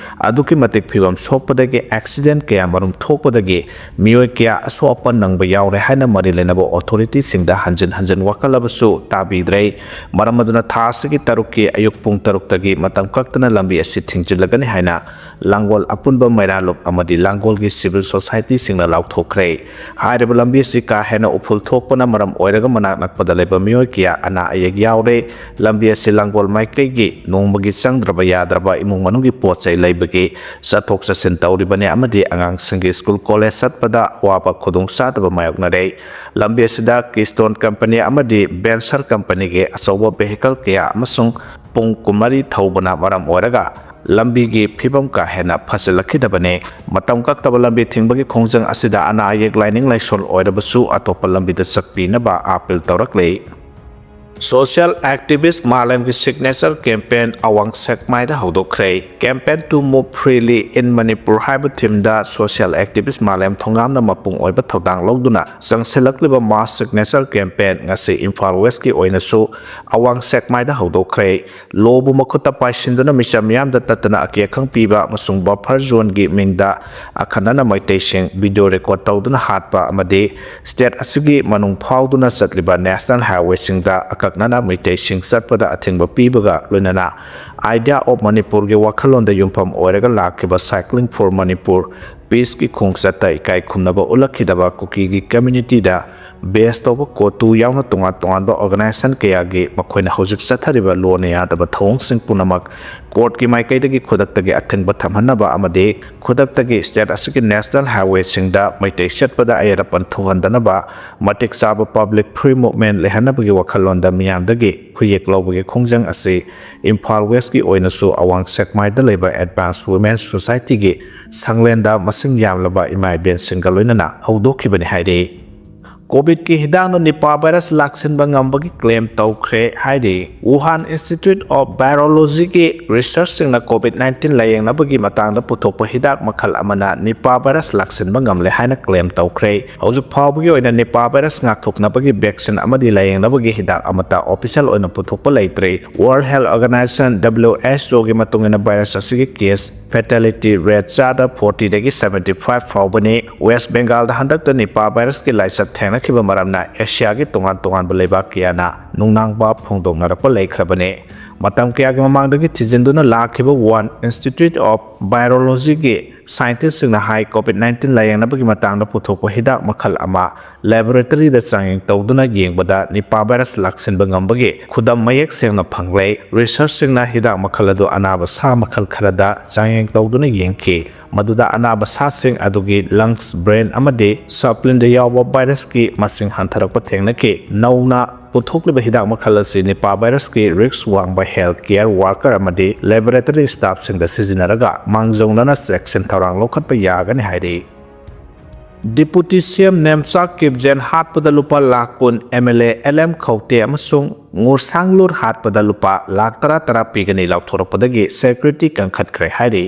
ꯑꯗꯨꯛꯀꯤ ꯃꯇꯤꯛ ꯐꯤꯕꯝ ꯁꯣꯛꯄꯗꯒꯤ accident ꯀꯌꯥ ꯃꯔꯨꯝ ꯊꯣꯛꯄꯗꯒꯤ ꯃꯤꯑꯣꯏ ꯀꯌꯥ ꯑꯁꯣꯛ ꯑꯄꯟ ꯅꯪꯕ ꯌꯥꯎꯔꯦ ꯍꯥꯏꯅ ꯃꯔꯤ ꯂꯩꯅꯕ authorityꯁꯤꯡꯗ ꯍꯟꯖꯤꯟ ꯍꯟꯖꯤꯟ ꯋꯥꯀꯠꯂꯕꯁꯨ ꯇꯥꯕꯤꯗ꯭ꯔꯦ꯫ ꯃꯔꯝ ꯑꯗꯨꯅ ꯊꯥ ꯑꯁꯤꯒꯤ ꯇꯔꯨꯛꯀꯤ ꯑꯌꯨꯛ ꯄꯨꯡ ꯇꯔꯨꯛꯇꯒꯤ ꯃꯇꯝ ꯀꯛꯇꯅ ꯂꯝꯕꯤ ꯑꯁꯤ ꯊꯤꯡꯖꯤꯜꯂꯒꯅꯤ ꯍꯥꯏꯅ ꯂꯥꯡꯒꯣꯜ ꯑꯄꯨꯟꯕ ꯃꯩꯔꯥꯂꯨꯞ ꯑꯃꯗꯤ ꯂꯥꯡꯒꯣꯜꯒꯤ civil societyꯁꯤꯡꯅ ꯂꯥꯎꯊꯣꯛꯈ꯭ꯔꯦ꯫ ꯍꯥꯏꯔꯤꯕ ꯂꯝꯕꯤ ꯑꯁꯤ ꯀꯥ ꯍꯦꯟꯅ ꯎꯐꯨꯜ ꯊꯣꯛꯄꯅ ꯃꯔꯝ ꯑꯣꯏꯔꯒ ꯃꯅꯥꯛ ꯅꯛꯄꯗ ꯂꯩꯕ ꯃꯤꯑꯣꯏ ꯀꯌꯥ ꯑꯅꯥ ꯑꯌꯦꯛ ꯌꯥꯎꯔꯦ꯫ ꯂꯝꯕꯤ ꯑꯁꯤ ꯂꯥꯡꯒꯣꯜ ꯃꯥꯏꯀꯩꯒꯤ ꯅꯣꯡꯃꯒꯤ ꯆꯪꯗ꯭ꯔꯕ ꯌꯥꯗ꯭ꯔꯕ ꯏꯃꯨꯡ ꯃꯅꯨꯡꯒꯤ ꯄꯣꯠ ꯆꯩ ꯂꯩꯕꯒꯤ ꯆꯠꯊꯣꯛ ꯆꯠꯁꯤꯟ ꯇꯧꯔꯤꯕꯅꯤ ꯑꯃꯗꯤ ꯑꯉꯥꯡꯁꯤꯡꯒꯤ school college ꯆꯠꯄꯗ ꯑꯋꯥꯕ ꯈꯨꯗꯣꯡꯆꯥꯗꯕ ꯃꯥꯌꯣꯛꯅꯔꯦ꯫ ꯂꯝꯕꯤ ꯑꯁꯤꯗ Keystone Company ꯑꯃꯗꯤ Venture Companyꯒꯤ ꯑꯆꯧꯕ vehicle ꯀꯌꯥ ꯑꯃꯁꯨꯡ ꯄꯨꯡ ꯀꯨꯟꯃꯔꯤ ꯊꯧꯕꯅ ꯃꯔꯝ ꯑꯣꯏꯔꯒ ꯂꯝꯕꯤꯒꯤ ꯐꯤꯕꯝ ꯀꯥ ꯍꯦꯟꯅ ꯐꯖꯤꯜꯂꯛꯈꯤꯗꯕꯅꯤ꯫ ꯃꯇꯝ ꯀꯛꯇꯕ ꯂꯝꯕꯤ ꯊꯤꯡꯕꯒꯤ ꯈꯣꯡꯖꯪ ꯑꯁꯤꯗ ꯑꯅꯥ ꯑꯌꯦꯛ ꯂꯥꯏꯅꯤꯡ ꯂꯥꯏꯁꯣꯜ ꯑꯣꯏꯔꯕꯁꯨ ꯑꯇꯣꯞꯄ ꯂꯝꯕꯤꯗ ꯆꯠꯄꯤꯅꯕ appeal ꯇꯧꯔꯛꯂꯤ꯫ Social activist ꯃꯥꯂꯦꯝꯒꯤ signature campaign ꯑꯋꯥꯡ ꯁꯦꯛꯃꯥꯏꯗ ꯍꯧꯗꯣꯛꯈ꯭ꯔꯦ꯫ Campaign to Move Freely in Manipur ꯍꯥꯏꯕ themeꯗ social activist ꯃꯥꯂꯦꯝ ꯊꯧꯉꯥꯝꯅ ꯃꯄꯨꯡ ꯑꯣꯏꯕ ꯊꯧꯗꯥꯡ ꯂꯧꯗꯨꯅ ꯆꯪꯁꯤꯜꯂꯛꯂꯤꯕ mass signature campaign ꯉꯁꯤ ꯏꯝꯐꯥꯜ Westꯀꯤ ꯑꯣꯏꯅꯁꯨ ꯑꯋꯥꯡ ꯁꯦꯛꯃꯥꯏꯗ ꯍꯧꯗꯣꯛꯈ꯭ꯔꯦ꯫ Lawꯕꯨ ꯃꯈꯨꯠꯇ ꯄꯥꯏꯁꯤꯟꯗꯨꯅ ꯃꯤꯆꯝ ꯃꯤꯌꯥꯝꯗ ꯇꯠꯇꯅ ꯑꯀꯤ ꯑꯈꯪ ꯄꯤꯕ ꯑꯃꯁꯨꯡ buffer zoneꯒꯤ ꯃꯤꯡꯗ ꯑꯈꯟꯅꯅ ꯃꯩꯇꯩꯁꯤꯡ video record ꯇꯧꯗꯨꯅ ꯍꯥꯠꯄ ꯑꯃꯗꯤ state ꯑꯁꯤꯒꯤ ꯃꯅꯨꯡ ꯐꯥꯎꯗꯨꯅ ꯆꯠꯂꯤꯕ national highwayꯁꯤꯡꯗ ꯑꯀꯛꯅꯅ ꯃꯩꯇꯩꯁꯤꯡ ꯆꯠꯄꯗ ꯑꯊꯤꯡꯕ ꯄꯤꯕꯒ ꯂꯣꯏꯅꯅ Idea of Manipurꯒꯤ ꯋꯥꯈꯜꯂꯣꯟꯗ ꯌꯨꯝꯐꯝ ꯑꯣꯏꯔꯒ ꯂꯥꯛꯈꯤꯕ Cycling for Manipur peaceꯀꯤ ꯈꯣꯡꯆꯠꯇ ꯏꯀꯥꯏ ꯈꯨꯝꯅꯕ ꯎꯠꯂꯛꯈꯤꯗꯕ ꯀꯨꯀꯤꯒꯤ communityꯗ base ꯇꯧꯕ CoTU ꯌꯥꯎꯅ ꯇꯣꯉꯥꯟ ꯇꯣꯉꯥꯟꯕ organization ꯀꯌꯥꯒꯤ ꯃꯈꯣꯏꯅ ꯍꯧꯖꯤꯛ ꯆꯠꯊꯔꯤꯕ ꯂꯣꯟꯅ ꯌꯥꯗꯕ ꯊꯧꯑꯣꯡꯁꯤꯡ ꯄꯨꯝꯅꯃꯛ courtꯀꯤ ꯃꯥꯏꯀꯩꯗꯒꯤ ꯈꯨꯗꯛꯇꯒꯤ ꯑꯊꯤꯡꯕ ꯊꯝꯍꯟꯅꯕ ꯑꯃꯗꯤ ꯈꯨꯗꯛꯇꯒꯤ state ꯑꯁꯤꯒꯤ national highwayꯁꯤꯡꯗ ꯃꯩꯇꯩ ꯆꯠꯄꯗ ꯑꯌꯦꯠ ꯑꯄꯟ ꯊꯣꯛꯍꯟꯗꯅꯕ, ꯃꯇꯤꯛ ꯆꯥꯕ public free movement ꯂꯩꯍꯟꯅꯕꯒꯤ ꯋꯥꯈꯜꯂꯣꯟꯗ ꯃꯤꯌꯥꯝꯗꯒꯤ ꯈꯨꯌꯦꯛ ꯂꯧꯕꯒꯤ ꯈꯣꯡꯖꯪ ꯑꯁꯤ ꯏꯝꯐꯥꯜ Westꯀꯤ ꯑꯣꯏꯅꯁꯨ ꯑꯋꯥꯡ ꯁꯦꯛꯃꯥꯏꯗ ꯂꯩꯕ Advanced Women Societyꯒꯤ ꯁꯪꯂꯦꯟꯗ ꯃꯁꯤꯡ ꯌꯥꯝꯂꯕ ꯏꯃꯥ ꯏꯕꯦꯟꯁꯤꯡꯒ ꯂꯣꯏꯅꯅ ꯍꯧꯗꯣꯛꯈꯤꯕꯅꯤ ꯍꯥꯏꯔꯤ꯫ COVIDꯀꯤ ꯍꯤꯗꯥꯛꯅ Nipah virus ꯂꯥꯛꯁꯤꯟꯕ ꯉꯝꯕꯒꯤ claim ꯇꯧꯈ꯭ꯔꯦ ꯍꯥꯏꯔꯤ꯫ Wuhan Institute of Virologyꯒꯤ researchꯁꯤꯡꯅ COVID nineteen ꯂꯥꯌꯦꯡꯅꯕꯒꯤ ꯃꯇꯥꯡꯗ ꯄꯨꯊꯣꯛꯄ ꯍꯤꯗꯥꯛ ꯃꯈꯜ ꯑꯃꯅ Nipah virus ꯂꯥꯛꯁꯤꯟꯕ ꯉꯝꯂꯦ ꯍꯥꯏꯅ claim ꯇꯧꯈ꯭ꯔꯦ꯫ ꯍꯧꯖꯤꯛ ꯐꯥꯎꯕꯒꯤ ꯑꯣꯏꯅ Nipah virus ꯉꯥꯛꯊꯣꯛꯅꯕꯒꯤ vaccine ꯑꯃꯗꯤ ꯂꯥꯌꯦꯡꯅꯕꯒꯤ ꯍꯤꯗꯥꯛ ꯑꯃꯠꯇ official ꯑꯣꯏꯅ ꯄꯨꯊꯣꯛꯄ ꯂꯩꯇ꯭ꯔꯤ꯫ World Health Organization, WHOꯒꯤ ꯃꯇꯨꯡ ꯏꯟꯅ virus ꯑꯁꯤꯒꯤ case fatality rate ꯆꯥꯗ fortyꯗꯒꯤ seventy five ꯐꯥꯎꯕꯅꯤ꯫ West Bengalꯗ ꯍꯟꯗꯛꯇ Nipah virusꯀꯤ ꯂꯥꯏꯆꯠ ꯊꯦꯡꯅꯈꯤꯕ ꯃꯔꯝꯅ Asiaꯒꯤ ꯇꯣꯉꯥꯟ ꯇꯣꯉꯥꯟꯕ ꯂꯩꯕꯥꯛ ꯀꯌꯥꯅ ꯅꯨꯡꯅꯥꯡꯕ ꯐꯣꯡꯗꯣꯛꯅꯔꯛꯄ ꯂꯩꯈ꯭ꯔꯕꯅꯤ꯫ ꯃꯇꯝ ꯀꯌꯥꯒꯤ ꯃꯃꯥꯡꯗꯒꯤ ꯊꯤꯖꯤꯟꯗꯨꯅ ꯂꯥꯛꯈꯤꯕ Wuhan Institute of Virologyꯒꯤ scientistꯁꯤꯡꯅ high, COVID nineteen ꯂꯥꯌꯦꯡꯅꯕꯒꯤ ꯃꯇꯥꯡꯗ ꯄꯨꯊꯣꯛꯄ ꯍꯤꯗꯥꯛ ꯃꯈꯜ ꯑꯃ laboratoryꯗ ꯆꯥꯡꯌꯦꯡ ꯇꯧꯗꯨꯅ ꯌꯦꯡꯕꯗ Nipah virus ꯂꯥꯛꯁꯤꯟꯕ ꯉꯝꯕꯒꯤ ꯈꯨꯗꯝ ꯃꯌꯦꯛ ꯁꯦꯡꯅ ꯐꯪꯂꯦ꯫ Researchꯁꯤꯡꯅ ꯍꯤꯗꯥꯛ ꯃꯈꯜ ꯑꯗꯨ ꯑꯅꯥꯕ ꯁꯥ ꯃꯈꯜ ꯈꯔꯗ ꯆꯥꯡꯌꯦꯡ ꯇꯧꯗꯨꯅ ꯌꯦꯡꯈꯤ꯫ ꯃꯗꯨꯗ ꯑꯅꯥꯕ ꯁꯥꯁꯤꯡ ꯑꯗꯨꯒꯤ lungs, brain ꯑꯃꯗꯤ spleen ꯗ ꯌꯥꯎꯕ virusꯀꯤ ꯃꯁꯤꯡ ꯍꯟꯊꯔꯛꯄ ꯊꯦꯡꯅꯈꯤ꯫ ꯅꯧꯅ ꯄꯨꯊꯣꯛꯂꯤꯕ ꯍꯤꯗꯥꯛ ꯃꯈꯜ ꯑꯁꯤ Nipah virusꯀꯤ risk ꯋꯥꯡꯕ health care worker ꯑꯃꯗꯤ laboratory staffꯁꯤꯡꯗ ꯁꯤꯖꯤꯟꯅꯔꯒ ꯃꯥꯡꯖꯧꯅꯅ ꯆꯦꯛꯁꯤꯟ ꯊꯧꯔꯥꯡ ꯂꯧꯈꯠꯄ ꯌꯥꯒꯅꯤ ꯍꯥꯏꯔꯤ꯫ Deputy CM ꯅꯦꯝꯆꯥ ꯀꯤꯞꯖꯦꯟ ꯍꯥꯠꯄꯗ ꯂꯨꯄꯥ ꯂꯥꯈ ꯀꯨꯟ MLA LM ꯈꯧꯇꯦ ꯑꯃꯁꯨꯡ ꯉꯨꯔꯁꯥꯡꯂꯨꯔ ꯍꯥꯠꯄꯗ ꯂꯨꯄꯥ ꯂꯥꯈ ꯇꯔꯥ ꯇꯔꯥ ꯄꯤꯒꯅꯤ ꯂꯥꯎꯊꯣꯔꯛꯄꯗꯒꯤ security ꯀꯟꯈꯠꯈ꯭ꯔꯦ ꯍꯥꯏꯔꯤ꯫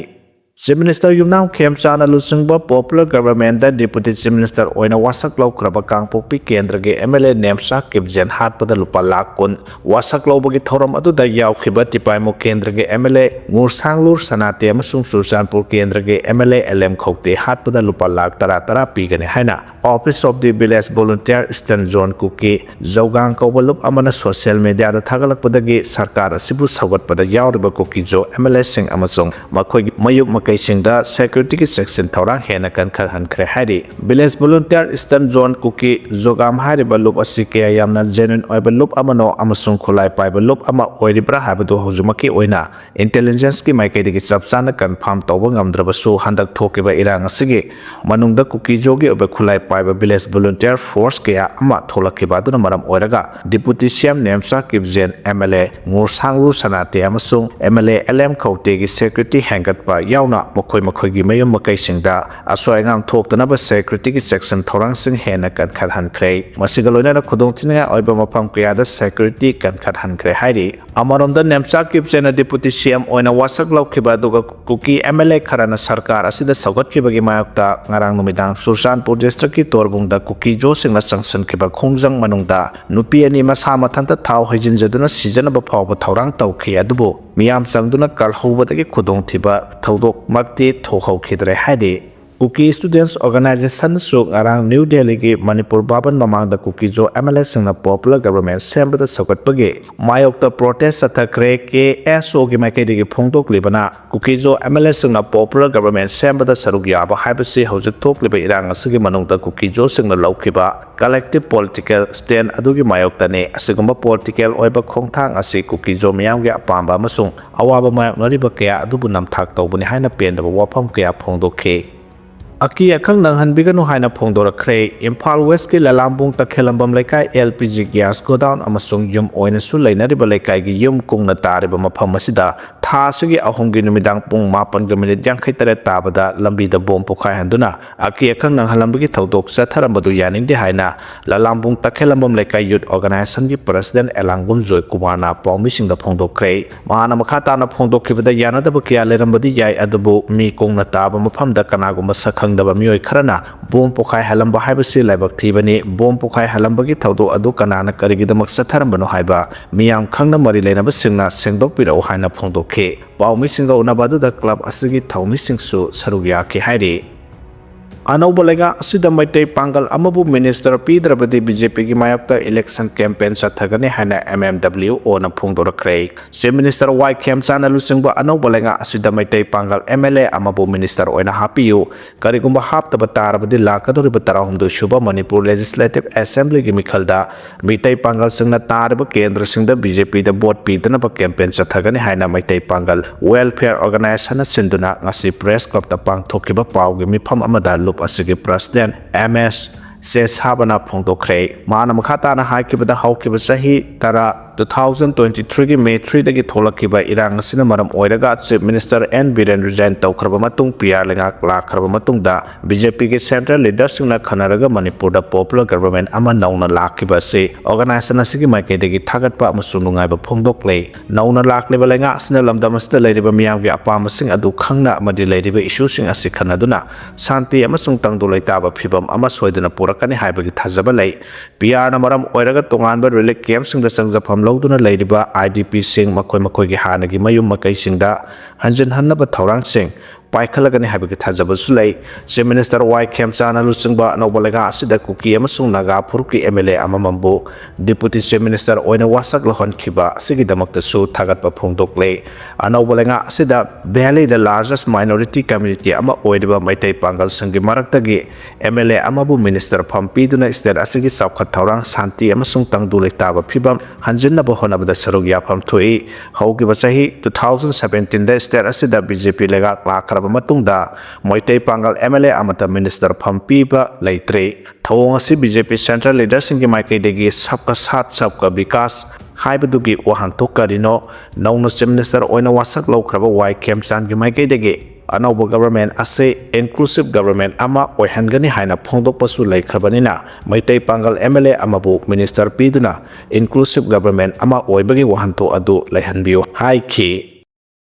Chief Minister ꯌꯨꯝꯅꯥꯝ ꯈꯦꯝꯆꯥꯅ ꯂꯨꯆꯤꯡꯕ Popular Governmentꯗ Deputy Chief Minister ꯑꯣꯏꯅ ꯋꯥꯁꯛ ꯂꯧꯈ꯭ꯔꯕ ꯀꯥꯡꯄꯣꯛꯄꯤ ꯀꯦꯟꯗ꯭ꯔꯒꯤ MLA ꯅꯦꯝꯆꯥ ꯀꯤꯞꯖꯦꯟ ꯍꯥꯠꯄꯗ ꯂꯨꯄꯥ ꯂꯥꯈ ꯀꯨꯟ, ꯋꯥꯁꯛ ꯂꯧꯕꯒꯤ ꯊꯧꯔꯝ ꯑꯗꯨꯗ ꯌꯥꯎꯈꯤꯕ ꯇꯤꯄꯥꯏꯃꯨ ꯀꯦꯟꯗ꯭ꯔꯒꯤ MLA ꯉꯨꯔꯁꯥꯡꯂꯨꯔ ꯁꯅꯥꯇꯦ ꯑꯃꯁꯨꯡ ꯆꯨꯔꯆꯥꯟꯄꯨꯔ ꯀꯦꯟꯗ꯭ꯔꯒꯤ MLA ꯑꯦꯜ ꯑꯦꯝ ꯈꯧꯇꯦ ꯍꯥꯠꯄꯗ ꯂꯨꯄꯥ ꯂꯥꯈ ꯇꯔꯥ ꯇꯔꯥ ꯄꯤꯒꯅꯤ ꯍꯥꯏꯅ Office of the Village Volunteer Eastern Zone ꯀꯨꯀꯤ ꯖꯧꯒꯥꯡ ꯀꯧꯕ ꯂꯨꯞ ꯑꯃꯅ social mediaꯗ ꯊꯥꯒꯠꯂꯛꯄꯗꯒꯤ ꯁꯔꯀꯥꯔ ꯑꯁꯤꯕꯨ ꯁꯧꯒꯠꯄꯗ ꯌꯥꯎꯔꯤꯕ ꯀꯨꯀꯤꯖꯣ MLAꯁꯤꯡ ꯑꯃꯁꯨꯡ ꯃꯈꯣꯏꯒꯤ ꯃꯌꯨꯝ ꯃꯀꯩꯁꯤꯡꯗ securityꯒꯤ ꯆꯦꯛꯁꯤꯟ ꯊꯧꯔꯥꯡ ꯍꯦꯟꯅ ꯀꯟꯈꯠꯍꯟꯈ꯭ꯔꯦ ꯍꯥꯏꯔꯤ꯫ Village Volunteer Eastern Zone ꯀꯨꯀꯤ ꯖꯣꯒꯥꯝ ꯍꯥꯏꯔꯤꯕ ꯂꯨꯞ ꯑꯁꯤ ꯀꯌꯥ ꯌꯥꯝꯅ genuine ꯑꯣꯏꯕ ꯂꯨꯞ ꯑꯃꯅꯣ ꯑꯃꯁꯨꯡ ꯈꯨꯠꯂꯥꯏ ꯄꯥꯏꯕ ꯂꯨꯞ ꯑꯃ ꯑꯣꯏꯔꯤꯕ꯭ꯔꯥ ꯍꯥꯏꯕꯗꯨ ꯍꯧꯖꯤꯛꯃꯛꯀꯤ ꯑꯣꯏꯅ intelligenceꯀꯤ ꯃꯥꯏꯀꯩꯗꯒꯤ ꯆꯞ ꯆꯥꯅ confirm ꯇꯧꯕ ꯉꯝꯗ꯭ꯔꯕꯁꯨ, ꯍꯟꯗꯛ ꯊꯣꯛꯈꯤꯕ ꯏꯔꯥꯡ ꯑꯁꯤꯒꯤ ꯃꯅꯨꯡꯗ ꯀꯨꯀꯤꯖꯣꯒꯤ ꯑꯣꯏꯕ ꯈꯨꯠꯂꯥꯏ ꯄꯥꯏꯕ village volunteer force ꯀꯌꯥ ꯑꯃ ꯊꯣꯛꯂꯛꯈꯤꯕ ꯑꯗꯨꯅ ꯃꯔꯝ ꯑꯣꯏꯔꯒ Deputy CM ꯅꯦꯝꯆꯥ ꯀꯤꯞꯖꯦꯟ, MLA ꯉꯨꯔꯁꯥꯡꯂꯨ ꯁꯅꯥꯇꯦ ꯑꯃꯁꯨꯡ MLA ꯑꯦꯜ ꯑꯦꯝ ꯈꯧꯇꯦꯒꯤ security ꯍꯦꯟꯒꯠꯄ ꯌꯥꯎꯅ ꯃꯈꯣꯏ ꯃꯈꯣꯏꯒꯤ ꯃꯌꯨꯝ ꯃꯀꯩꯁꯤꯡꯗ ꯑꯁꯣꯏ ꯑꯉꯥꯝ ꯊꯣꯛꯇꯅꯕ securityꯒꯤ ꯆꯦꯛꯁꯤꯟ ꯊꯧꯔꯥꯡꯁꯤꯡ ꯍꯦꯟꯅ ꯀꯟꯈꯠꯍꯟꯈ꯭ꯔꯦ꯫ ꯃꯁꯤꯒ ꯂꯣꯏꯅꯅ ꯈꯨꯗꯣꯡꯊꯤꯅꯤꯡꯉꯥꯏ ꯑꯣꯏꯕ ꯃꯐꯝ ꯀꯌꯥꯗ security ꯀꯟꯈꯠꯍꯟꯈ꯭ꯔꯦ ꯍꯥꯏꯔꯤ꯫ ꯑꯃꯔꯣꯝꯗ ꯅꯦꯝꯆꯥ ꯀꯤꯞꯖꯦꯟꯅ Deputy CM ꯑꯣꯏꯅ ꯋꯥꯁꯛ ꯂꯧꯈꯤꯕ ꯑꯗꯨꯒ ꯀꯨꯀꯤ MLA ꯈꯔꯅ ꯁꯔꯀꯥꯔ ꯑꯁꯤꯗ ꯁꯧꯒꯠꯈꯤꯕꯒꯤ ꯃꯥꯌꯣꯛꯇ ꯉꯔꯥꯡ ꯅꯨꯃꯤꯗꯥꯡ ꯆꯨꯔꯆꯥꯟꯄꯨꯔ districtꯀꯤ ꯇꯣꯔꯕꯨꯡꯗ ꯀꯨꯀꯤꯖꯣꯁꯤꯡꯅ ꯆꯪꯁꯤꯟꯈꯤꯕ ꯈꯣꯡꯖꯪ ꯃꯅꯨꯡꯗ ꯅꯨꯄꯤ ꯑꯅꯤ ꯃꯁꯥ ꯃꯊꯟꯇ ꯊꯥꯎ ꯍꯩꯖꯤꯟꯖꯗꯨꯅ ꯁꯤꯖꯅꯕ ꯐꯥꯎꯕ ꯊꯧꯔꯥꯡ ꯇꯧꯈꯤ, ꯑꯗꯨꯕꯨ ꯃꯤꯌꯥꯝ ꯆꯪꯗꯨꯅ ꯀꯜꯍꯧꯕꯗꯒꯤ ꯈꯨꯗꯣꯡꯊꯤꯕ ꯊꯧꯗꯣꯛꯃꯛꯇꯤ ꯊꯣꯛꯍꯧꯈꯤꯗ꯭ꯔꯦ ꯍꯥꯏꯔꯤ꯫ Kuki Students Organizationꯁꯨ ꯉꯔꯥꯡ ꯅ꯭ꯌꯨ ꯗꯦꯜꯂꯤꯒꯤ ꯃꯅꯤꯄꯨꯔ ꯚꯕꯟ ꯃꯃꯥꯡꯗ ꯀꯨꯀꯤꯖꯣ MLAꯁꯤꯡꯅ popular government ꯁꯦꯝꯕꯗ ꯁꯧꯒꯠꯄꯒꯤ ꯃꯥꯌꯣꯛꯇ protest ꯆꯠꯊꯈ꯭ꯔꯦ꯫ KSOꯒꯤ ꯃꯥꯏꯀꯩꯗꯒꯤ ꯐꯣꯡꯗꯣꯛꯂꯤꯕꯅ, ꯀꯨꯀꯤꯖꯣ MLAꯁꯤꯡꯅ popular government ꯁꯦꯝꯕꯗ ꯁꯔꯨꯛ ꯌꯥꯕ ꯍꯥꯏꯕꯁꯤ ꯍꯧꯖꯤꯛ ꯊꯣꯛꯂꯤꯕ ꯏꯔꯥꯡ ꯑꯁꯤꯒꯤ ꯃꯅꯨꯡꯗ ꯀꯨꯀꯤꯖꯣꯁꯤꯡꯅ ꯂꯧꯈꯤꯕ collective political stand ꯑꯗꯨꯒꯤ ꯃꯥꯌꯣꯛꯇꯅꯤ꯫ ꯑꯁꯤꯒꯨꯝꯕ political ꯑꯣꯏꯕ ꯈꯣꯡꯊꯥꯡ ꯑꯁꯤ ꯀꯨꯀꯤꯖꯣ ꯃꯤꯌꯥꯝꯒꯤ ꯑꯄꯥꯝꯕ ꯑꯃꯁꯨꯡ ꯑꯋꯥꯕ ꯃꯥꯌꯣꯛꯅꯔꯤꯕ ꯀꯌꯥ ꯑꯗꯨꯕꯨ ꯅꯝꯊꯥꯛ ꯇꯧꯕꯅꯤ ꯍꯥꯏꯅ ꯄꯦꯟꯗꯕ ꯋꯥꯐꯝ ꯀꯌꯥ ꯐꯣꯡꯗꯣꯛꯈꯤ꯫ ꯑꯀꯤ ꯑꯈꯪ ꯅꯪꯍꯟꯕꯤꯒꯅꯨ ꯍꯥꯏꯅ ꯐꯣꯡꯗꯣꯔꯛꯈ꯭ꯔꯦ꯫ ꯏꯝꯐꯥꯜ ꯋꯦꯁꯀꯤ ꯂꯂꯥꯝꯕꯨꯡ ꯇꯈꯦꯜꯂꯝꯕꯝ ꯂꯩꯀꯥꯏ L P G gas godown ꯑꯃꯁꯨꯡ ꯌꯨꯝ ꯑꯣꯏꯅꯁꯨ ꯂꯩꯅꯔꯤꯕ ꯂꯩꯀꯥꯏꯒꯤ ꯌꯨꯝ ꯀꯨꯡꯅ ꯇꯥꯔꯤꯕ ꯃꯐꯝ ꯑꯁꯤꯗ ꯊꯥ ꯑꯁꯤꯒꯤ ꯑꯍꯨꯝꯒꯤ ꯅꯨꯃꯤꯗꯥꯡ ꯄꯨꯡ ꯃꯥꯄꯟꯒ ꯃꯤꯅꯤꯠ ꯌꯥꯡꯈꯩ ꯇꯔꯦꯠ ꯇꯥꯕꯗ ꯂꯝꯕꯤꯗ ꯕꯣꯝ ꯄꯣꯈꯥꯏꯍꯟꯗꯨꯅ ꯑꯀꯤ ꯑꯈꯪ ꯅꯪꯍꯜꯂꯝꯕꯒꯤ ꯊꯧꯗꯣꯛ ꯆꯠꯊꯔꯝꯕꯗꯨ ꯌꯥꯅꯤꯡꯗꯦ ꯍꯥꯏꯅ ꯂꯂꯥꯝꯕꯨꯡ ꯇꯈꯦꯜꯂꯝꯕꯝ ꯂꯩꯀꯥꯏ youth organizationꯒꯤ president ꯑꯦꯂꯥꯡꯒꯨꯝ ꯖꯣꯏ ꯀꯨꯃꯥꯔꯅ ꯄꯥꯎꯃꯤꯁꯤꯡꯗ ꯐꯣꯡꯗꯣꯛꯈ꯭ꯔꯦ꯫ ꯃꯍꯥꯛꯅ ꯃꯈꯥ ꯇꯥꯅ ꯐꯣꯡꯗꯣꯛꯈꯤꯕꯗ, ꯌꯥꯅꯗꯕ ꯀꯌꯥ ꯂꯩꯔꯝꯕꯗꯤ ꯌꯥꯏ, ꯑꯗꯨꯕꯨ ꯃꯤ ꯀꯨꯡꯅ ꯇꯥꯕ ꯃꯐꯝꯗ ꯀꯅꯥꯒꯨꯝꯕ ꯁꯛꯈꯪꯗꯕ ꯃꯤꯑꯣꯏ ꯈꯔꯅ ꯕꯣꯝ ꯄꯣꯈꯥꯏꯍꯜꯂꯝꯕ ꯍꯥꯏꯕꯁꯤ ꯂꯥꯏꯕꯛ ꯊꯤꯕꯅꯤ꯫ ꯕꯣꯝ ꯄꯣꯈꯥꯏꯍꯜꯂꯝꯕꯒꯤ ꯊꯧꯗꯣꯛ ꯑꯗꯨ ꯀꯅꯥꯅ ꯀꯔꯤꯒꯤꯗꯃꯛ ꯆꯠꯊꯔꯝꯕꯅꯣ ꯍꯥꯏꯕ ꯃꯤꯌꯥꯝ ꯈꯪꯅ ꯃꯔꯤ ꯂꯩꯅꯕꯁꯤꯡꯅ ꯁꯦꯡꯗꯣꯛꯄꯤꯔꯛꯎ ꯍꯥꯏꯅ ꯐꯣꯡꯗꯣꯛꯈꯤ꯫ ꯄꯥꯎꯃꯤꯁꯤꯡꯒ ꯎꯅꯕ ꯑꯗꯨꯗ club ꯑꯁꯤꯒꯤ ꯊꯧꯃꯤꯁꯤꯡꯁꯨ ꯁꯔꯨꯛ ꯌꯥꯈꯤ ꯍꯥꯏꯔꯤ꯫ ꯑꯅꯧꯕ ꯂꯩꯉꯥꯛ ꯑꯁꯤꯗ ꯃꯩꯇꯩ ꯄꯥꯡꯒꯜ ꯑꯃꯕꯨ minister ꯄꯤꯗ꯭ꯔꯕꯗꯤ BJPꯒꯤ ꯃꯥꯌꯣꯛꯇ election campaign ꯆꯠꯊꯒꯅꯤ ꯍꯥꯏꯅ MMWOꯅ ꯐꯣꯡꯗꯣꯔꯛꯈ꯭ꯔꯦ꯫ Chief Minister Y ꯈꯦꯝꯆꯥꯟꯅ ꯂꯨꯆꯤꯡꯕ ꯑꯅꯧꯕ ꯂꯩꯉꯥꯛ ꯑꯁꯤꯗ ꯃꯩꯇꯩ ꯄꯥꯡꯒꯜ MLA ꯑꯃꯕꯨ minister ꯑꯣꯏꯅ ꯍꯥꯞꯄꯤꯌꯨ, ꯀꯔꯤꯒꯨꯝꯕ ꯍꯥꯞꯇꯕ ꯇꯥꯔꯕꯗꯤ ꯂꯥꯛꯀꯗꯧꯔꯤꯕ ꯇꯔꯥꯍꯨꯝꯗꯣꯏ ꯁꯨꯕ ꯃꯅꯤꯄꯨꯔ Legislative Assemblyꯒꯤ ꯃꯤꯈꯜꯗ ꯃꯤꯇꯩ ꯄꯥꯡꯒꯜꯁꯤꯡꯅ ꯇꯥꯔꯤꯕ ꯀꯦꯟꯗ꯭ꯔꯁꯤꯡꯗ BJPꯗ vote ꯄꯤꯗꯅꯕ campaign ꯆꯠꯊꯒꯅꯤ ꯍꯥꯏꯅ ꯃꯩꯇꯩ ꯄꯥꯡꯒꯜ Welfare Organizationꯅ ꯁꯤꯟꯗꯨꯅ ꯉꯁꯤ press clubꯇ ꯄꯥꯡꯊꯣꯛꯈꯤꯕ ꯄꯥꯎꯒꯤ ꯃꯤꯐꯝ ꯑꯃꯗ ꯂꯨꯞ ꯑꯁꯤꯒꯤ president MS ꯁꯦꯁꯥꯕꯅ ꯐꯣꯡꯗꯣꯛꯈ꯭ꯔꯦ꯫ ꯃꯥꯅ ꯃꯈꯥ ꯇꯥꯅ ꯍꯥꯏꯈꯤꯕꯗ, ꯍꯧꯈꯤꯕ ꯆꯍꯤ ꯇꯔꯥ, two thousand twenty threeꯒꯤ May threeꯗꯒꯤ ꯊꯣꯛꯂꯛꯈꯤꯕ ꯏꯔꯥꯡ ꯑꯁꯤꯅ ꯃꯔꯝ ꯑꯣꯏꯔꯒ Chief Minister N Biren resign ꯇꯧꯈ꯭ꯔꯕ ꯃꯇꯨꯡ, PR ꯂꯩꯉꯥꯛ ꯂꯥꯛꯈ꯭ꯔꯕ ꯃꯇꯨꯡꯗ, BJPꯒꯤ central leaderꯁꯤꯡꯅ ꯈꯟꯅꯔꯒ ꯃꯅꯤꯄꯨꯔꯗ popular government ꯑꯃ ꯅꯧꯅ ꯂꯥꯛꯈꯤꯕ ꯑꯁꯤ organization ꯑꯁꯤꯒꯤ ꯃꯥꯏꯀꯩꯗꯒꯤ ꯊꯥꯒꯠꯄ ꯑꯃꯁꯨꯡ ꯅꯨꯡꯉꯥꯏꯕ ꯐꯣꯡꯗꯣꯛꯂꯦ꯫ ꯅꯧꯅ ꯂꯥꯛꯂꯤꯕ ꯂꯩꯉꯥꯛ ꯑꯁꯤꯅ ꯂꯝꯗꯝ ꯑꯁꯤꯗ ꯂꯩꯔꯤꯕ ꯃꯤꯌꯥꯝꯒꯤ ꯑꯄꯥꯝꯕꯁꯤꯡ ꯑꯗꯨ ꯈꯪꯅ ꯑꯃꯗꯤ ꯂꯩꯔꯤꯕ issueꯁꯤꯡ ꯑꯁꯤ ꯈꯟꯅꯗꯨꯅ ꯁꯥꯟꯇꯤ ꯑꯃꯁꯨꯡ ꯇꯪꯗꯨ ꯂꯩꯇꯥꯕ ꯐꯤꯕꯝ ꯑꯃ ꯁꯣꯏꯗꯅ ꯄꯨꯔꯛꯀꯅꯤ ꯍꯥꯏꯕꯒꯤ ꯊꯥꯖꯕ ꯂꯩ꯫ PRꯅ ꯃꯔꯝ ꯑꯣꯏꯔꯒ ꯇꯣꯉꯥꯟꯕ relief campꯁꯤꯡꯗ ꯆꯪꯖꯐꯝ ꯂꯧꯗꯨꯅ ꯂꯩꯔꯤꯕ IDPꯁꯤꯡ ꯃꯈꯣꯏ ꯃꯈꯣꯏꯒꯤ ꯍꯥꯟꯅꯒꯤ ꯃꯌꯨꯝ ꯃꯀꯩꯁꯤꯡꯗ ꯍꯟꯖꯤꯟꯍꯟꯅꯕ ꯊꯧꯔꯥꯡꯁꯤꯡ ꯄꯥꯏꯈꯠꯂꯒꯅꯤ ꯍꯥꯏꯕꯒꯤ ꯊꯥꯖꯕꯁꯨ ꯂꯩ꯫ Chief Minister Y ꯈꯦꯝꯆꯥꯟꯅ ꯂꯨꯆꯤꯡꯕ ꯑꯅꯧꯕ ꯂꯩꯉꯥꯛ ꯑꯁꯤꯗ ꯀꯨꯀꯤ ꯑꯃꯁꯨꯡ ꯅꯥꯒꯥ ꯐꯨꯔꯨꯞꯀꯤ MLA ꯑꯃꯃꯝꯕꯨ Deputy Chief Minister ꯑꯣꯏꯅ ꯋꯥꯁꯛ ꯂꯧꯍꯟꯈꯤꯕ ꯑꯁꯤꯒꯤꯗꯃꯛꯇꯁꯨ ꯊꯥꯒꯠꯄ ꯐꯣꯡꯗꯣꯛꯂꯦ꯫ ꯑꯅꯧꯕ ꯂꯩꯉꯥꯛ ꯑꯁꯤꯗ Valleyꯗ largest minority community ꯑꯃ ꯑꯣꯏꯔꯤꯕ ꯃꯩꯇꯩ ꯄꯥꯡꯒꯜꯁꯤꯡꯒꯤ ꯃꯔꯛꯇꯒꯤ MLA ꯑꯃꯕꯨ minister ꯐꯝ ꯄꯤꯗꯨꯅ state ꯑꯁꯤꯒꯤ ꯆꯥꯎꯈꯠ ꯊꯧꯔꯥꯡ, ꯁꯥꯟꯇꯤ ꯑꯃꯁꯨꯡ ꯇꯪꯗꯨ ꯂꯩꯇꯥꯕ ꯐꯤꯕꯝ ꯍꯟꯖꯤꯟꯅꯕ ꯍꯣꯠꯅꯕꯗ ꯁꯔꯨꯛ ꯌꯥꯐꯝ ꯊꯣꯛꯏ꯫ ꯍꯧꯈꯤꯕ ꯆꯍꯤ two thousand seventeenꯗ state ꯑꯁꯤꯗ BJP ꯂꯩꯉꯥꯛ ꯂꯥꯛꯈ꯭ꯔꯕ ꯃꯇꯨꯡꯗ ꯃꯩꯇꯩ ꯄꯥꯡꯒꯜ M L A ꯑꯃꯠꯇ minister ꯐꯝ ꯄꯤꯕ ꯂꯩꯇ꯭ꯔꯤ꯫ ꯊꯧꯑꯣꯡ ꯑꯁꯤ B J P central leaderꯁꯤꯡꯒꯤ ꯃꯥꯏꯀꯩꯗꯒꯤ सबका साथ सबका विकास ꯍꯥꯏꯕꯗꯨꯒꯤ ꯋꯥꯍꯟꯊꯣꯛ ꯀꯔꯤꯅꯣ? ꯅꯧꯅ Chief Minister ꯑꯣꯏꯅ ꯋꯥꯁꯛ ꯂꯧꯈ꯭ꯔꯕ Y ꯈꯦꯝꯆꯥꯟꯒꯤ ꯃꯥꯏꯀꯩꯗꯒꯤ ꯑꯅꯧꯕ government ꯑꯁꯤ inclusive government ꯑꯃ ꯑꯣꯏꯍꯟꯒꯅꯤ ꯍꯥꯏꯅ ꯐꯣꯡꯗꯣꯛꯄꯁꯨ ꯂꯩꯈ꯭ꯔꯕꯅꯤꯅ ꯃꯩꯇꯩ ꯄꯥꯡꯒꯜ M L A ꯑꯃꯕꯨ minister ꯄꯤꯗꯨꯅ inclusive government ꯑꯃ ꯑꯣꯏꯕꯒꯤ ꯋꯥꯍꯟꯊꯣꯛ ꯑꯗꯨ ꯂꯩꯍꯟꯕꯤꯌꯨ ꯍꯥꯏꯈꯤ꯫